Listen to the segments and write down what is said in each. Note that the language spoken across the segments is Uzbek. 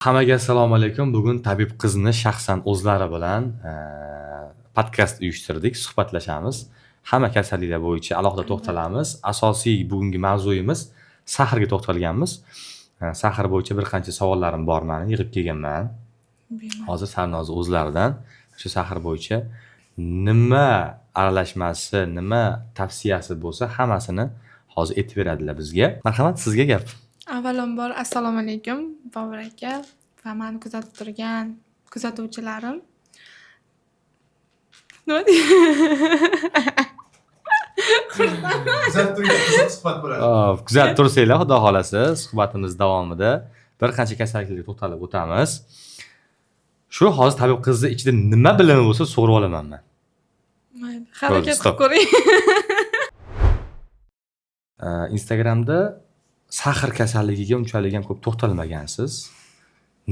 Hammaga assalomu alaykum. Bugun tabib qizni shaxsan o'zlari bilan podkast uyushtirdik, suhbatlashamiz. Hamma kasalliklar bo'yicha alohida to'xtalamiz. Asosiy bugungi mavzuyimiz sahrga to'xtalganmiz. Sahr bo'yicha bir qancha savollarim bor mani, yig'ib kelganman. Hozir Sarnoza o'zlaridan shu sahr bo'yicha nima aralashmasi, nima tavsiyasi bo'lsa, hammasini hozir aytib beradilar bizga. Marhamat, sizga gap. Avvalambor, assalomu alaykum, Bobur aka va mani kuzatib turgan kuzatuvchilarim. Nima Kuzatib turing, qiziq suhbat bo'ladi. Hop, kuzatib tursanglar, xudo xohlasa, suhbatimiz davomida bir qancha kasalliklarga to'xtalib o'tamiz. Shu hozir tabib qizni ichida nima bilimi bo'lsa, so'rab olaman man. Mayli, harakat Стоп. qilib ko'ring. Instagramda sahr kasalligiga unchalik ham ko'p to'xtalmagansiz.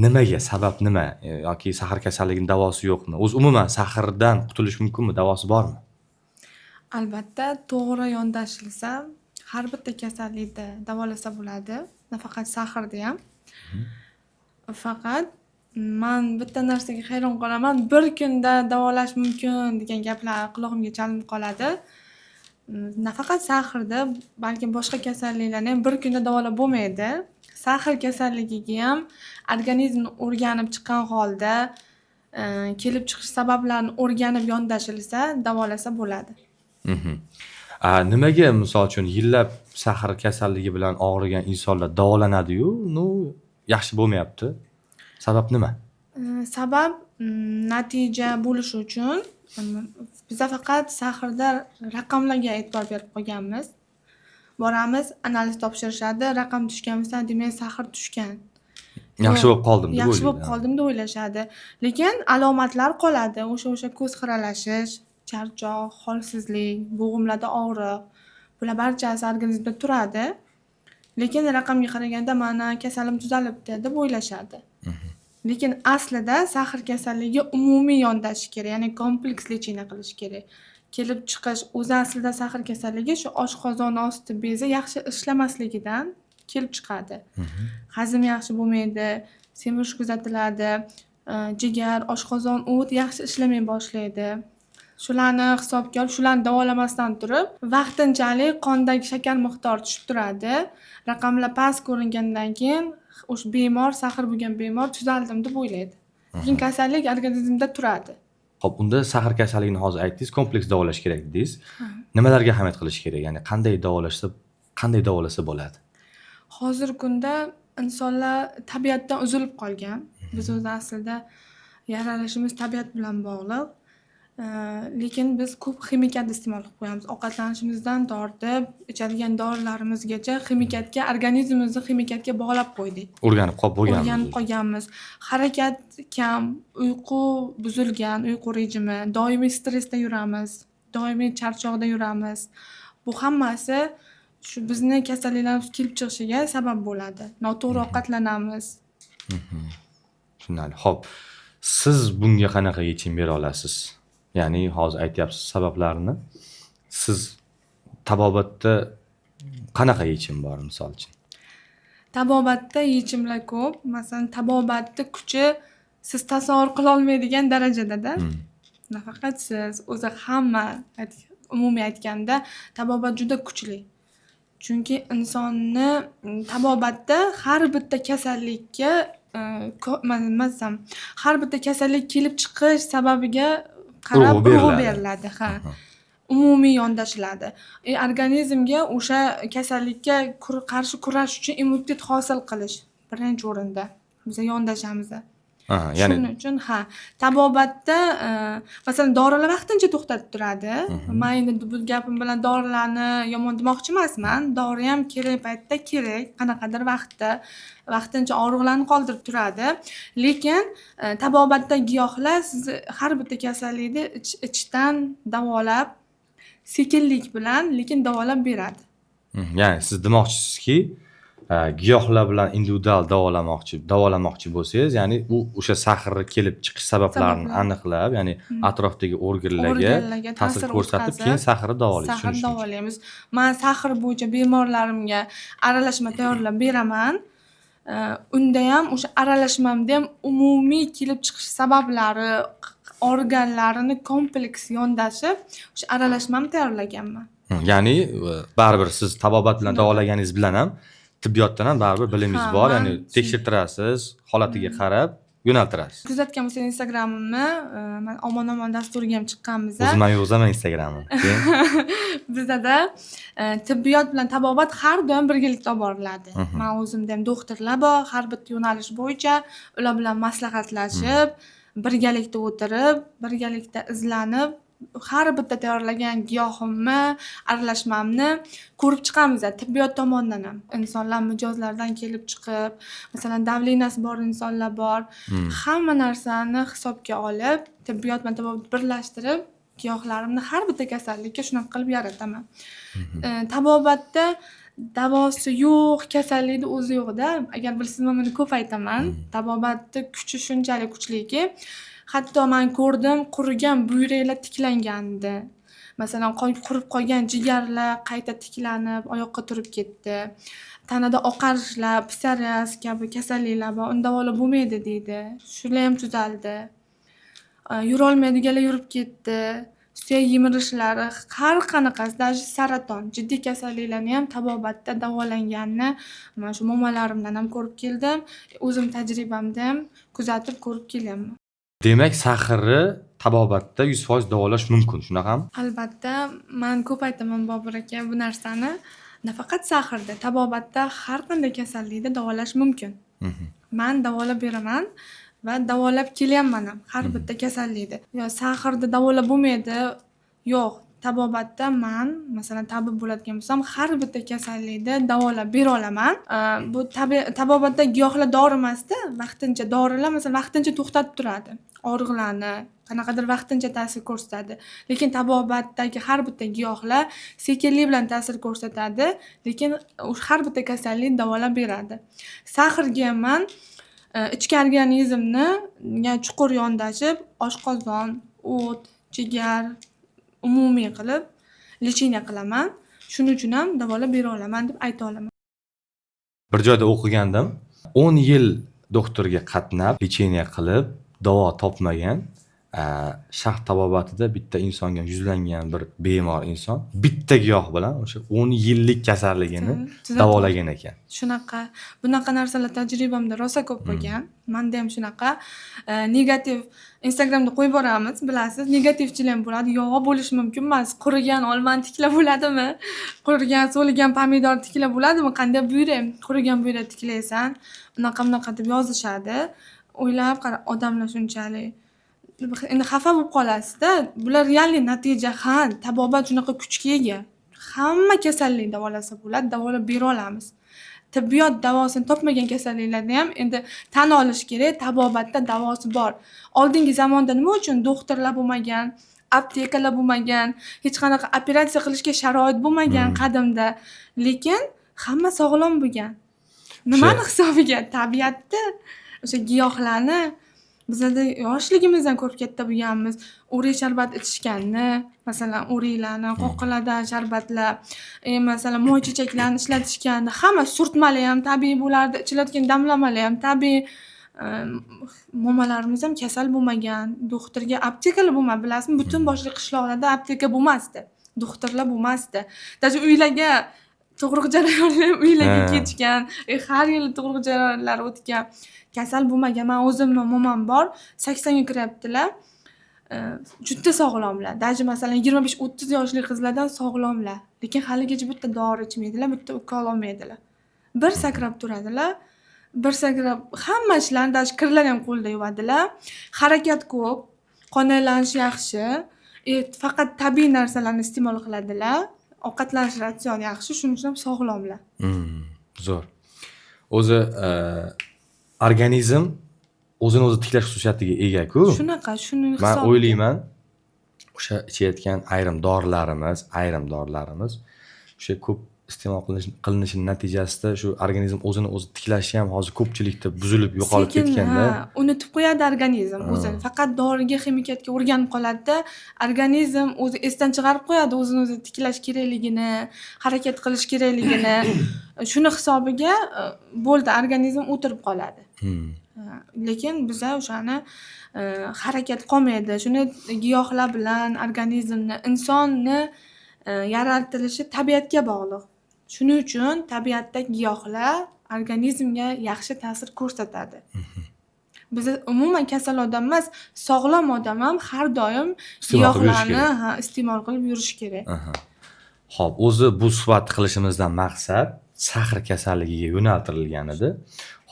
Nimaga? Sabab nima? Yoki sahr kasalligini davosi yo'qmi? O'zi umuman sahrdan qutulish mumkinmi? Davosi bormi? Albatta, to'g'ri yondashilsa, har bitta kasallikni davolasa bo'ladi. Nafaqat sahrda ham. Faqat man bitta narsaga hayron qolaman. Bir kunda davolash mumkin degan gaplar qulog'imga chalinib qoladi. Nafaqat sahrda, balkim boshqa kasalliklarni ham bir kunda davolab bo'lmaydi. Sahr kasalligiga ham organizmni o'rganib chiqqan holda, kelib chiqish sabablarini o'rganib yondashilsa, davolasa bo'ladi. Nimaga, misol uchun, yillab sahr kasalligi bilan og'rigan insonlar davolanadi-yu, ну, yaxshi bo'lmayapti? Sabab nima? Sabab natija bo'lishi uchun biza faqat sahrda raqamlarga e'tibor berib qolganmiz. Boramiz, analiz topshirishadi, raqam tushgan bo'lsa, demak, sahr tushgan. Yaxshi bo'lib qoldim deb Yaxshi bo'lib o'ylaydi. qoldim deb o'ylashadi. Lekin alomatlar qoladi. O'sha ko'z xiralashish, charchoq, holsizlik, bo'g'imlarda og'riq. Bular barchasi organizmda turadi. Lekin raqamga qaraganda mana kasalim tuzalibdi deb o'ylashadi. Lekin aslida sahr kasalligi umumiy yondashish kerak, ya'ni kompleks лечение qilish kerak. Kelib chiqish o'zi aslida sahr kasalligi shu oshqozon osti bezi yaxshi ishlamasligidan kelib chiqadi. Hazm yaxshi bo'lmaydi, semirish kuzatiladi, jigar, oshqozon, o't yaxshi ishlamay boshlaydi. Shularni hisobga olib, shularni davolamasdan turib, vaqtinchalik qondagi shakar miqdori tushib turadi. Raqamlar past ko'ringandan keyin o'sha bemor, sahr bo'lgan bemor tuzaldim deb o'ylaydi. Lekin kasallik organizmda turadi. Xo'p, unda sahr kasalligini hozir aytdingiz, kompleks davolash kerak dedingiz. Nimalarga ahamiyat qilish kerak? Ya'ni qanday davolashsa, qanday davolasa bo'ladi? Hozirgi kunda insonlar tabiatdan uzilib qolgan. Biz o'zi aslida yaralishimiz tabiat bilan bog'liq. Lekin biz ko'p ximikat iste'mol qilib qo'yamiz. Ovqatlanishimizdan tortib, ichadigan dorilarimizgacha ximikatga, organizmimizni ximikatga bog'lab qo'ydik. O'rganib qolib bo'lganmiz. O'rganib qolganmiz. Harakat kam, uyqu buzilgan, uyqu rejimi, doimiy stressda yuramiz, doimiy charchoqda yuramiz. Bu hammasi shu bizni kasalliklarimiz kelib chiqishiga sabab bo'ladi. Noto'g'ri ovqatlanamiz. Tushunarli. Xo'p, siz bunga qanaqa yechim bera olasiz? Ya'ni hozir aytyapsiz sabablarini. Siz tabobatda qanaqa yechim bor, misol uchun? Tabobatda yechimlar ko'p. Masalan, tabobatni kuchi siz tasavvur qilolmaydigan darajada-da. Nafaqat siz, o'zi hamma umumiy aytganda tabobat juda kuchli. Chunki insonni tabobatda har bitta kasallikka nima desam, har bitta kasallik kelib chiqish sababiga qarab Urg'u urg'u beriladi. beriladi. Ha. Umumiy yondashiladi. Organizmga o'sha kasallikka qarshi kurashish uchun immunitet hosil qilish birinchi o'rinda. Biza yondashamiz. Ya'ni Shuning uchun, ha, tabobatda masalan, dorilar vaqtincha to'xtatib turadi. Man endi bu gapim bilan dorilarni yomon demoqchi emasman. Dori ham kerak paytda kerak, qanaqadir vaqtda vaqtincha og'riqlarni qoldirib turadi. Lekin tabobatda giyohlar sizni har bitta kasallikni ichdan davolab, sekinlik bilan, lekin davolab beradi. Ya'ni siz demoqchisizki, giyohlar bilan individual davolamoqchi bo'lsangiz, ya'ni u o'sha sahrni kelib chiqish sabablarini Sabablar. aniqlab, ya'ni atrofdagi organlarga Organlarga ta'sir ta'sir ko'rsatib, o'tkazib, keyin sahrni davolaysiz. Sahr Tushunishim. davolaymiz. Man sahr bo'yicha bemorlarimga aralashma tayyorlab beraman. Unda ham, o'sha aralashmamda ham umumiy kelib chiqish sabablari, organlarini kompleks yondashib, o'sha aralashmamni tayyorlaganman. Ya'ni baribir siz tabobat bilan davolaganingiz bilan ham tibbiyotdan ham baribir bilimingiz bor, ya'ni tekshirtirasiz, holatiga qarab yo'naltirasiz. Kuzatgan bo'lsangiz Instagramimni, man Omon Omon dasturiga ham chiqqanmiz. O'zim ham yo'qzaman Instagramim. Keyin Bizada tibbiyot bilan tabobat har doim birgalikda olib boriladi. Man o'zimda ham doktorlar bor, har bitta yo'nalish bo'yicha ular bilan maslahatlashib, birgalikda o'tirib, birgalikda izlanib, har bitta tayyorlagan giyohimni, aralashmamni ko'rib chiqamiz tibbiyot tomonidan ham. Insonlar mijozlardan kelib chiqib, masalan, давления si bor insonlar bor. Hamma narsani hisobga olib, tibbiyot bilan tabobatni birlashtirib, giyohlarimni har bitta kasallikka shunaqa qilib yarataman. Tabobatda davosi yo'q kasallikni o'zi yo'q-da. Agar bilsangiz, man buni ko'p aytaman. Tabobatni kuchi shunchalik kuchliki, hatto man ko'rdim, qurigan buyraklar tiklangandi. Masalan, qurib qolgan jigarlar qayta tiklanib, oyoqqa turib ketdi. Tanada oqarishlar, psoriaz kabi kasalliklar bor, uni davolab bo'lmaydi deydi. Shular ham tuzaldi. Yurolmaydiganlar yurib ketdi. Suyak yemirishlari, har qanaqasi, даже saraton, jiddiy kasalliklarni ham tabobatda davolanganini man shu momalarimdan ham ko'rib keldim. O'zim tajribamda ham kuzatib ko'rib kelyapman. Demak, сахар ni tabobatda 100% davolash mumkin, shunaqami? Albatta, man ko'p aytaman, Bobur aka, bu narsani. Nafaqat сахар da, tabobatda har qanday kasallikni davolash mumkin. Man davolab beraman va davolab kelyapman ham har bitta kasallikni. Yo сахар da davolab bo'lmaydi, yo'q. Tabobatda man, masalan, tabib bo'ladigan bo'lsam, har bitta kasallikni davolab bera olaman. Bu tabobatda giyohlar dori emasda, vaqtincha dorilar, masalan, vaqtincha to'xtatib turadi og'riqlarni, qanaqadir vaqtincha ta'sir ko'rsatadi. Lekin tabobatdagi har bitta giyohlar sekinlik bilan ta'sir ko'rsatadi, lekin o'sha har bitta kasallikni davolab beradi. Сахар ga ham man ichki organizmni chuqur yondashib, oshqozon, o't, jigar umumiy qilib лечение qilaman. Shuning uchun ham davolab bera olaman deb ayta olaman. Bir joyda o'qigandim. 10 yil doktorga qatnab, лечение qilib, davo topmagan, sharq tabobatida bitta insonga yuzlangan bir bemor inson bitta giyoh bilan o'sha 10 yillik kasalligini Tuzatib davolagan ekan. Shunaqa. Bunaqa narsalar tajribamda rosa ko'p bo'lgan. Manda ham shunaqa. Negativ Instagramda qo'yib boramiz, bilasiz. Negativchilar ham bo'ladi. Yo'q, bo'lishi mumkin emas. Qurigan olmani tiklab bo'ladimi? Qurigan, so'ligan pomidor tiklab bo'ladimi? Qanday buyrak? Qurigan buyrak tiklaysan. Unaqa bunaqa deb yozishadi. O'ylab qara, odamlar shunchalik endi xafa bo'lib qolasizda. Bular реальный natija. Ha, tabobat shunaqa kuchga ega. Hamma kasallikni davolasa bo'ladi, davolab bera olamiz. Tibbiyot davosini topmagan kasalliklarni ham endi tan olish kerak, tabobatda davosi bor. Oldingi zamonda nima uchun doktorlar bo'lmagan, aptekalar bo'lmagan, hech qanaqa operatsiya qilishga sharoit bo'lmagan qadimda, lekin hamma sog'lom bo'lgan. Nimani hisobiga? Tabiatda o'sha giyohlarni bizada yoshligimizdan ko'rib katta bo'lganmiz. O'rik sharbat ichishganni, masalan, o'riklarni, qoqilardan sharbatlar, masalan, moychechaklarni ishlatishganni, hamma surtmalar ham tabiiy bo'lardi, ichiladigan damlamalar ham tabiiy. Momalarimiz ham kasal bo'lmagan, doktorga aptekalar bo'lmadi, bilasizmi? Butun boshli qishloqlarda apteka bo'lmasdi, doktorlar bo'lmasdi. Даже uylarga tug'ruq jarayonlar uylarga ketishgan, har yili tug'ruq jarayonlari o'tgan. Kasal bo'lmagan. Man o'zimni momam bor, 80 ga kiryaptilar. Juda sog'lomlar. Даже masalan, 25-30 yoshli qizlardan sog'lomlar. Lekin haligacha bitta dori ichmaydilar, bitta ukol olmaydilar. Bir sakrab turadilar, bir sakrab hamma ishlarni, даже kirlarni ham qo'lda yuvadilar. Harakat ko'p, qon aylanishi yaxshi, faqat tabiiy narsalarni iste'mol qiladilar. Ovqatlanish ratsioni yaxshi, shuning uchun ham sog'lomlar. Zo'r. O'zi organizm o'zini o'zi tiklash xususiyatiga ega-ku. Shunaqa, shuni Man hisobiga. o'ylayman, o'sha ichayotgan ayrim dorilarimiz o'sha ko'p Iste'mol qilinishi natijasida shu organizm o'zini o'zi tiklashi ham hozir ko'pchilikda buzilib, yo'qolib Sekin, ketganda. Ha, unutib qo'yadi organizm o'zini. Faqat doriga, ximikatga o'rganib qoladida, organizm o'zi esdan chiqarib qo'yadi o'zini o'zi tiklash kerakligini, harakat qilish kerakligini. Shuni hisobiga bo'ldi, organizm o'tirib qoladi. Ha, lekin biza o'shani harakat qolmaydi. Shuni giyohlar bilan organizmni, insonni yaratilishi tabiatga bog'liq. Shuning uchun tabiatda giyohlar organizmga yaxshi ta'sir ko'rsatadi. Biza umuman kasal odam emas, sog'lom odam ham har doim Iste'mol qilib yurish giyohlarni, kerak. ha, iste'mol qilib yurishi kerak. Aha. Xo'p, o'zi bu suhbat qilishimizdan maqsad сахар kasalligiga yo'naltirilgan edi.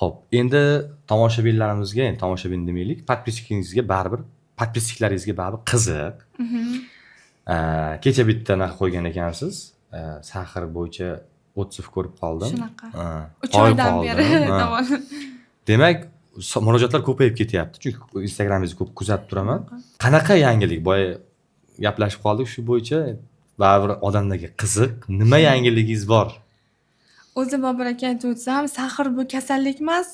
Xo'p, endi tomoshabinlarimizga, endi tomoshabin demaylik, подписчик ingizga baribir, подписчик laringizga baribir qiziq. Kecha bitta anaqa qo'ygan ekansiz. Сахар bo'yicha отзыв ko'rib qoldim. Shunaqa. Ha, 3 qoyil oydan qoldim. beri davolan. Demak, murojaatlar ko'payib ketyapti. Chunki Instagramingizni ko'p kuzatib turaman. Qanaqa yangilik? Boya gaplashib qoldik shu bo'yicha. Baribir odamlarga qiziq. Nima yangiligingiz bor? O'zi, Bobur aka, aytib o'tsam, сахар bu kasallik emas,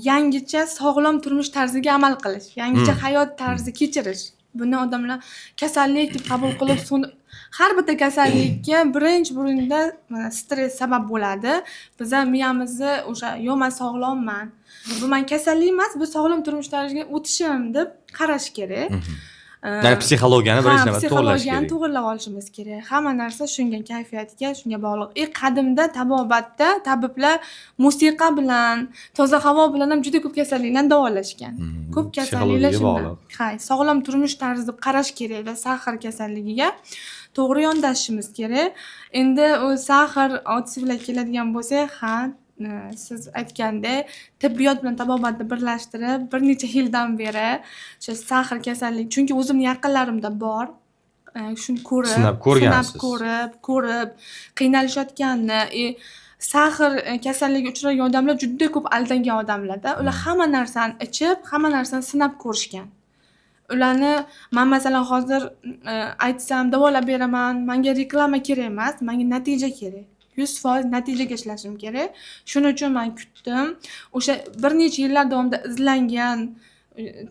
yangicha sog'lom turmush tarziga amal qilish, yangicha hayot tarzi kechirish. Buni odamlar kasallik deb qabul qilib, har bitta kasallikka birinchi bo'limda mana stress sabab bo'ladi. Biza miyamizni o'sha yo'q, man sog'lomman, bu man kasallik emas, bu sog'lom turmush tarziga o'tishim deb qarash kerak. Ya'ni psixologiyani birinchi navbatda to'g'irlash psixologiyani kerak. to'g'irlab olishimiz kerak. Hamma narsa shunga, kayfiyatga, shunga bog'liq. Qadimda tabobatda tabiblar musiqa bilan, toza havo bilan ham juda ko'p kasalliklarni davolashgan. Ko'p kasalliklar Psixologiyaga shundan. bog'liq. Ha, sog'lom turmush tarzi deb qarash kerak va сахар kasalligiga to'g'ri yondashishimiz kerak. Endi u сахар отзыв lar keladigan bo'lsak, ha, siz aytgandek, tibbiyot bilan tabobatni birlashtirib, bir necha yildan beri o'sha сахар kasallik, chunki o'zimni yaqinlarimda bor. Shuni ko'rib, Sinab ko'rgansiz. Sinab ko'rib, qiynalishayotganini, сахар kasalligiga uchragan odamlar juda ko'p aldangan odamlarda. Ular hamma narsani ichib, hamma narsani sinab ko'rishgan. Ularni man, masalan, hozir aytsam, davolab beraman, manga reklama kerak emas, manga natija kerak. 100% natijaga ishlashim kerak. Shuning uchun man kutdim. O'sha bir necha yillar davomida izlangan,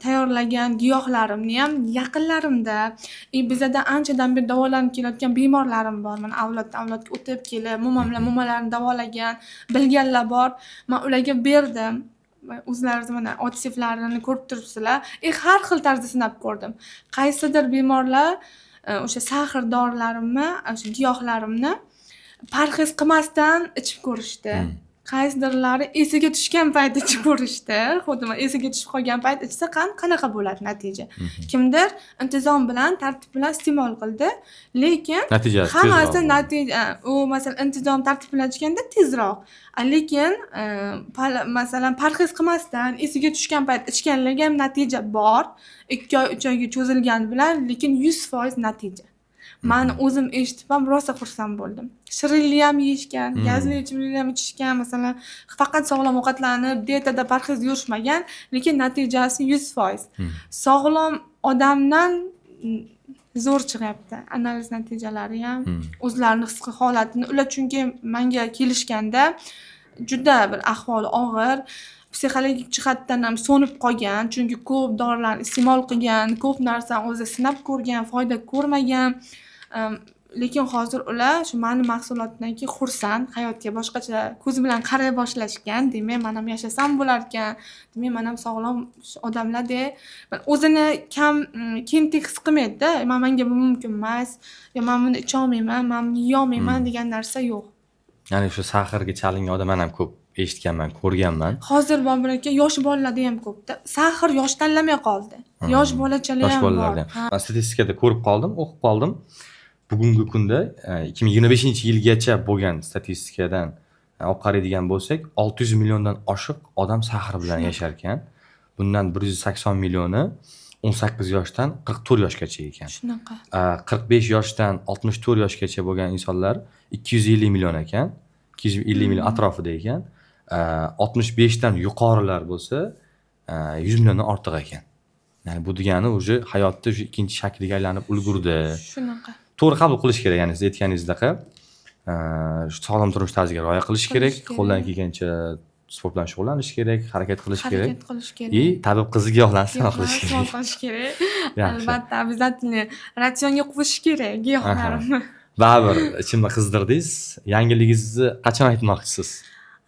tayyorlagan giyohlarimni ham yaqinlarimda, bizada anchadan beri davolanib kelayotgan bemorlarim bor. Mana avloddan avlodga o'tib kelib, mo'mam bilan mo'malarini davolagan, bilganlar bor. Man ularga berdim. Va o'zlaringiz mana отзыв larini ko'rib turibsizlar. Har xil tarzda sinab ko'rdim. Qaysidir bemorlar o'sha сахар dorilarimni, o'sha giyohlarimni parhez qilmasdan ichib ko'rishdi. Qaysidirlari esiga tushgan payt ichib ko'rishdi. Xuddi mana esiga tushib qolgan payt ichsa, qanaqa bo'ladi natija? Kimdir intizom bilan, tartib bilan iste'mol qildi, lekin Natijasi hammasi tezroq bo'ldi. Natija u, masalan, intizom, tartib bilan ichganda tezroq. Lekin masalan, parhez qilmasdan esiga tushgan payt ichganlarga ham natija bor. 2 oy, 3 oyga cho'zilgani bilan, lekin 100% natija. Man o'zim eshitib ham rosa xursand bo'ldim. Shirinlik ham yeyishgan, gazli ichimliklar ham ichishgan, masalan, faqat sog'lom ovqatlanib, dietada parhez yurishmagan, lekin natijasi 100%. Sog'lom odamdan zo'r chiqyapti. Analiz natijalari ham, o'zlarini his holatini ular, chunki manga kelishganda juda bir ahvoli og'ir, psixologik jihatdan ham so'nib qolgan, chunki ko'p dorilarni iste'mol qilgan, ko'p narsani o'zi sinab ko'rgan, foyda ko'rmagan. Lekin hozir ular shu mani mahsulotdan keyin xursand, hayotga boshqacha ko'z bilan qaray boshlashgan. Demak, man ham yashasam bo'larkan, demak, man ham sog'lom odamlardek o'zini kam kemtik his qilmaydida. Manga bu mumkin emas, yo man buni icholmayman, man buni yeyolmayman degan narsa yo'q. Ya'ni shu сахар ga chalingan odam man ham ko'p eshitganman, ko'rganman. Hozir, Bobur aka, yosh bolalarda ham ko'pda. Сахар yosh tanlamay qoldi. Yosh bolachalar Yosh ham bor. bolalarda ham. Man statistikada ko'rib qoldim, o'qib qoldim. Bugungi kunda 2025-yilgacha bo'lgan statistikadan olib qaraydigan bo'lsak, 600 milliondan oshiq odam сахар bilan yashar ekan. Bundan 180 millioni 18 yoshdan 44 yoshgacha ekan. Shunaqa. 45 yoshdan 64 yoshgacha bo'lgan insonlar 250 million ekan. 250 million atrofida ekan. 65 dan yuqorilar bo'lsa, 100 milliondan ortiq ekan. Ya'ni bu degani уже hayotda уже ikkinchi shakliga aylanib ulgurdi. Shunaqa. To'g'ri qabul qilish kerak, ya'ni siz aytganingizdaka. Shu sog'lom turmush tarziga rioya qilish kerak, Qilish kerak. Qo'ldan kelgancha sport bilan shug'ullanish kerak, harakat qilish kerak. Harakat qilish kerak. И tabib qizi giyohlarni iste'mol qilish Giyohlarni kerak. iste'mol qilish kerak. Yaxshi. Albatta, обязательно ratsionga qo'shish kerak giyohlarni. Baribir ichimni qizdirdingiz. Yangiligingizni qachon aytmoqchisiz?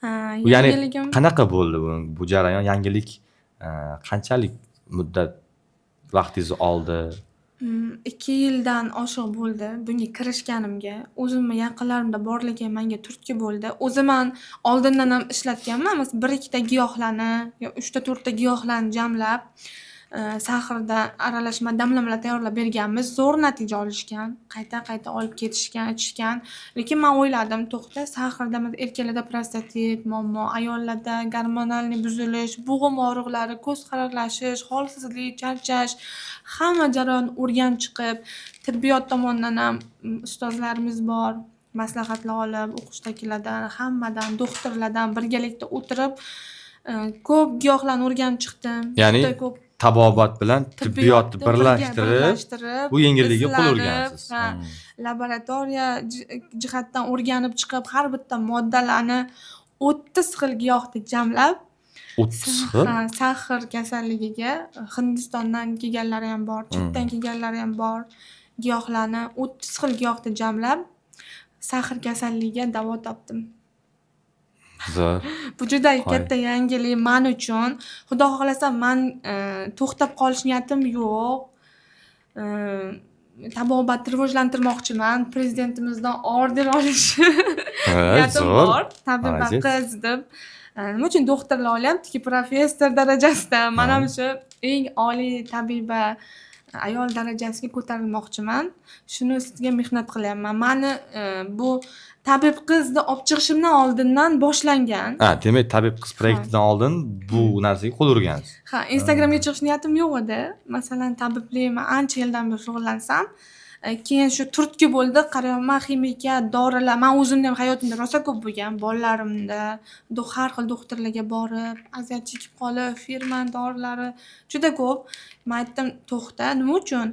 Ha, Bu ya'ni yangiligim qanaqa bo'ldi bu jarayon? Yangilik qanchalik muddat vaqtingizni oldi? 2 yildan oshiq bo'ldi bunga kirishganimga. O'zimni yaqinlarimda borligi menga turtki bo'ldi. O'zi man oldindan ham ishlatganman. Masalan, 1-2 ta giyohlarni yo 3 ta 4 ta giyohlarni jamlab, сахар da aralashma damlamalar tayyorlab berganmiz. Zo'r natija olishgan. Qayta-qayta olib ketishgan, ichishgan. Lekin man o'yladim, to'xta, сахар da erkaklarda prostatit muammo, ayollarda гормональный buzilish, bo'g'im og'riqlari, ko'z xiralashish, holsizlik, charchash, hamma jarayonni o'rganib chiqib, tibbiyot tomonidan ham ustozlarimiz bor, maslahatlar olib, o'qishdagilardan, hammadan, doktorlardan birgalikda o'tirib, ko'p giyohlarni o'rganib chiqdim. Ya'ni Juda ko'p tabobat bilan tibbiyotni tibbiyotni birlashtirib, birlashtirib, bu yengillikka qo'l izlanib, urgansiz. Ha, laboratoriya jihatdan o'rganib chiqib, har bitta moddalarni 30 xil giyohni jamlab, 30 xil? Ha, сахар kasalligiga Hindistondan kelganlari ham bor, chetdan kelganlari ham bor. Giyohlarni 30 xil giyohni jamlab, сахар kasalligiga davo topdim. Zo'r. Bu juda Qoyil. katta yangilik man uchun. Xudo xohlasa, man to'xtab qolish niyatim yo'q. Tabobatni rivojlantirmoqchiman. Prezidentimizdan orden olish niyatim Zo'r. bor. Tabiba Молодец. qiz deb. Nima uchun doktorlar olyaptiki, professor darajasida. Man ham shu eng oliy tabiba ayol darajasiga ko'tarilmoqchiman. Shuni ustiga mehnat qilyapman. Mani bu tabib qizni olib chiqishimdan oldindan boshlangan. Ha, demak, tabib qiz proyektidan oldin bu narsaga qo'l urgansiz. Ha, Instagramga chiqish niyatim yo'q edi. Masalan, tabiblik man ancha yildan beri shug'ullansam, keyin shu turtki bo'ldi. Qarayapman, ximikat, dorilar. Man o'zimni ham hayotimda rosa ko'p bo'lgan. Bolalarimda har xil doktorlarga borib, aziyat chekib qolib, firma dorilari juda ko'p. Man aytdim, to'xta, nima uchun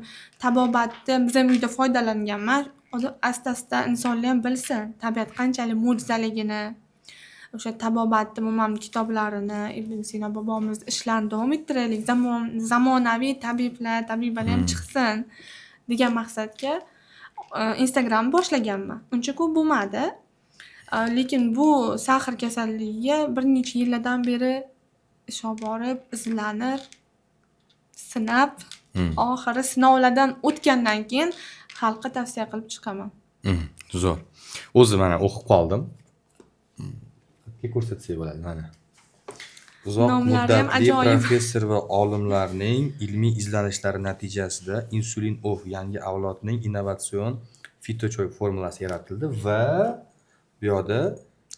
tabobatni biz ham uyda foydalanganman. Hozir asta-asta insonlar ham bilsin, tabiat qanchalik mo'jizaligini, o'sha tabobatni umuman kitoblarini, Ibn Sino bobomiz ishlarini davom ettiraylik. Zamonaviy tabiblar, tabibalar ham chiqsin degan maqsadga Instagram boshlaganman. Uncha ko'p bo'lmadi. Lekin bu сахар kasalligiga bir necha yillardan beri ish olib borib, izlanib, sinab, oxiri sinovlardan o'tgandan keyin xalqqa tavsiya qilib chiqaman. Zo'r. O'zi mana o'qib qoldim. Ko'rsatsak bo'ladi mana. Uzoq Nomlari ham muddatli ajoyib. professor va olimlarning ilmiy izlanishlari natijasida Insulin Off yangi avlodning innovatsion fitochoy formulasi yaratildi va bu yoqda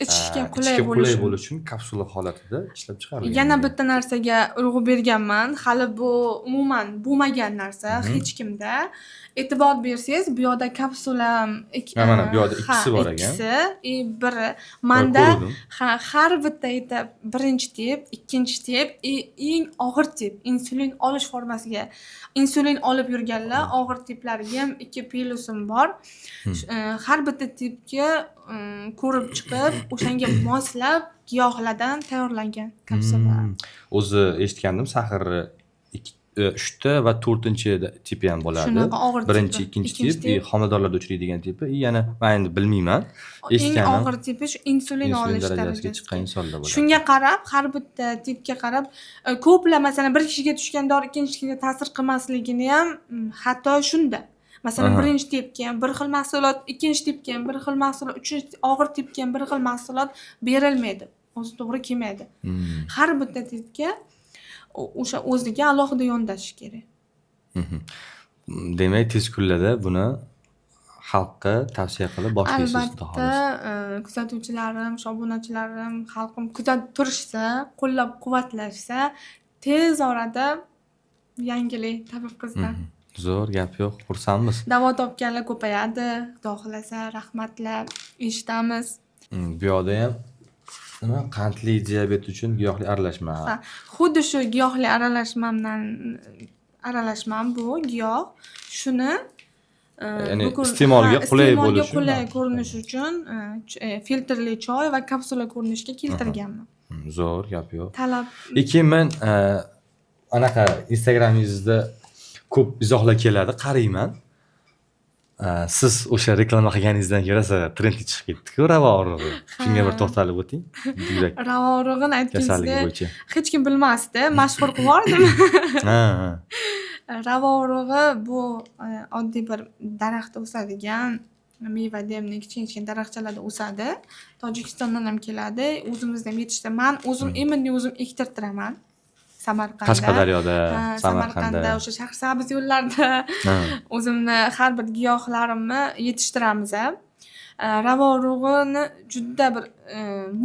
Ichishga qulay ichishga qulay bo'lishi. Bo'lishi uchun kapsula holatida ishlab chiqarilgan. Yana bitta narsaga urg'u berganman. Hali bu umuman bo'lmagan narsa hech kimda. E'tibor bersangiz, bu yoqda kapsula Ha, mana bu yoqda ikkisi ha, bor ekan. ikkisi, и biri. Manda Ko'rdim. ha, har bitta etap birinchi tip, ikkinchi tip и eng og'ir tip insulin olish formasiga. Insulin olib yurganlar og'ir tiplariga ham ikki plyusim bor. Har bitta tipga ko'rib chiqib, o'shanga moslab giyohlardan tayyorlangan kapsula. O'zi eshitgandim, сахар ni uchta va to'rtinchi tipi ham bo'ladi. Shunaqa og'ir Birinchi, tipi. Ikkinchi Ikkinchi tip, и tip. homiladorlarda uchraydigan tipi, и yana man endi bilmayman. Eng Eshitganim og'ir tipi shu insulin insulin olish darajasiga darajasiga. Chiqqan insonlar bo'ladi. Shunga qarab, har bitta tipga qarab, ko'plar, masalan, bir kishiga tushgan dori ikkinchi kishiga ta'sir qilmasligini ham xato shunda. Masalan, birinchi tipga ham bir xil mahsulot, ikkinchi tipga ham bir xil mahsulot, uchinchi og'ir tipga ham bir xil mahsulot berilmaydi. O'zi to'g'ri kelmaydi. Har bitta tipga o'sha o'ziga alohida yondashish kerak. Demak, tez kunlarda buni xalqqa tavsiya qilib boshlaysiz, xudo Albatta, xohlasa. Kuzatuvchilarim, o'sha obunachilarim, xalqim kuzatib turishsa, qo'llab-quvvatlashsa, tez orada yangilik tabib qizdan. Zo'r, gap yo'q, xursandmiz. Davo topganlar ko'payadi, xudo xohlasa, rahmatlar eshitamiz. Bu yoqda ham nima, qandli diabet uchun giyohli aralashma. Ha, xuddi shu giyohli aralashmamdan aralashmam bu giyoh. Shuni Ya'ni iste'molga qulay iste'molga bo'lishi qulay ko'rinishi uchun filtrli choy va kapsula ko'rinishga keltirganman. Zo'r, gap yo'q. Talab. Keyin men anaqa Instagramingizda ko'p izohlar keladi, qarayman. Siz o'sha reklama qilganingizdan keyin rosa trendga chiqib ketdi-ku ravo urug'i. Shunga bir to'xtalib o'ting. Buyrak Ravo urug'ini kasalligi aytganingizda bo'yicha. hech kim bilmasdi, mashhur qilib yubordim. Ha, ha. Ravo urug'i bu oddiy bir daraxtda o'sadigan meva deymi, kichkina kichkina daraxtchalarda o'sadi. Tojikistondan ham keladi, o'zimizda ham yetishtiraman. Man o'zim именно o'zim ektirtiraman Samarqandda. Qashqadaryoda, Ha, Samarqandda. Samarqandda o'sha Shahrisabz yo'llarida o'zimni har bir giyohlarimni yetishtiramiz. Ravo urug'ini juda bir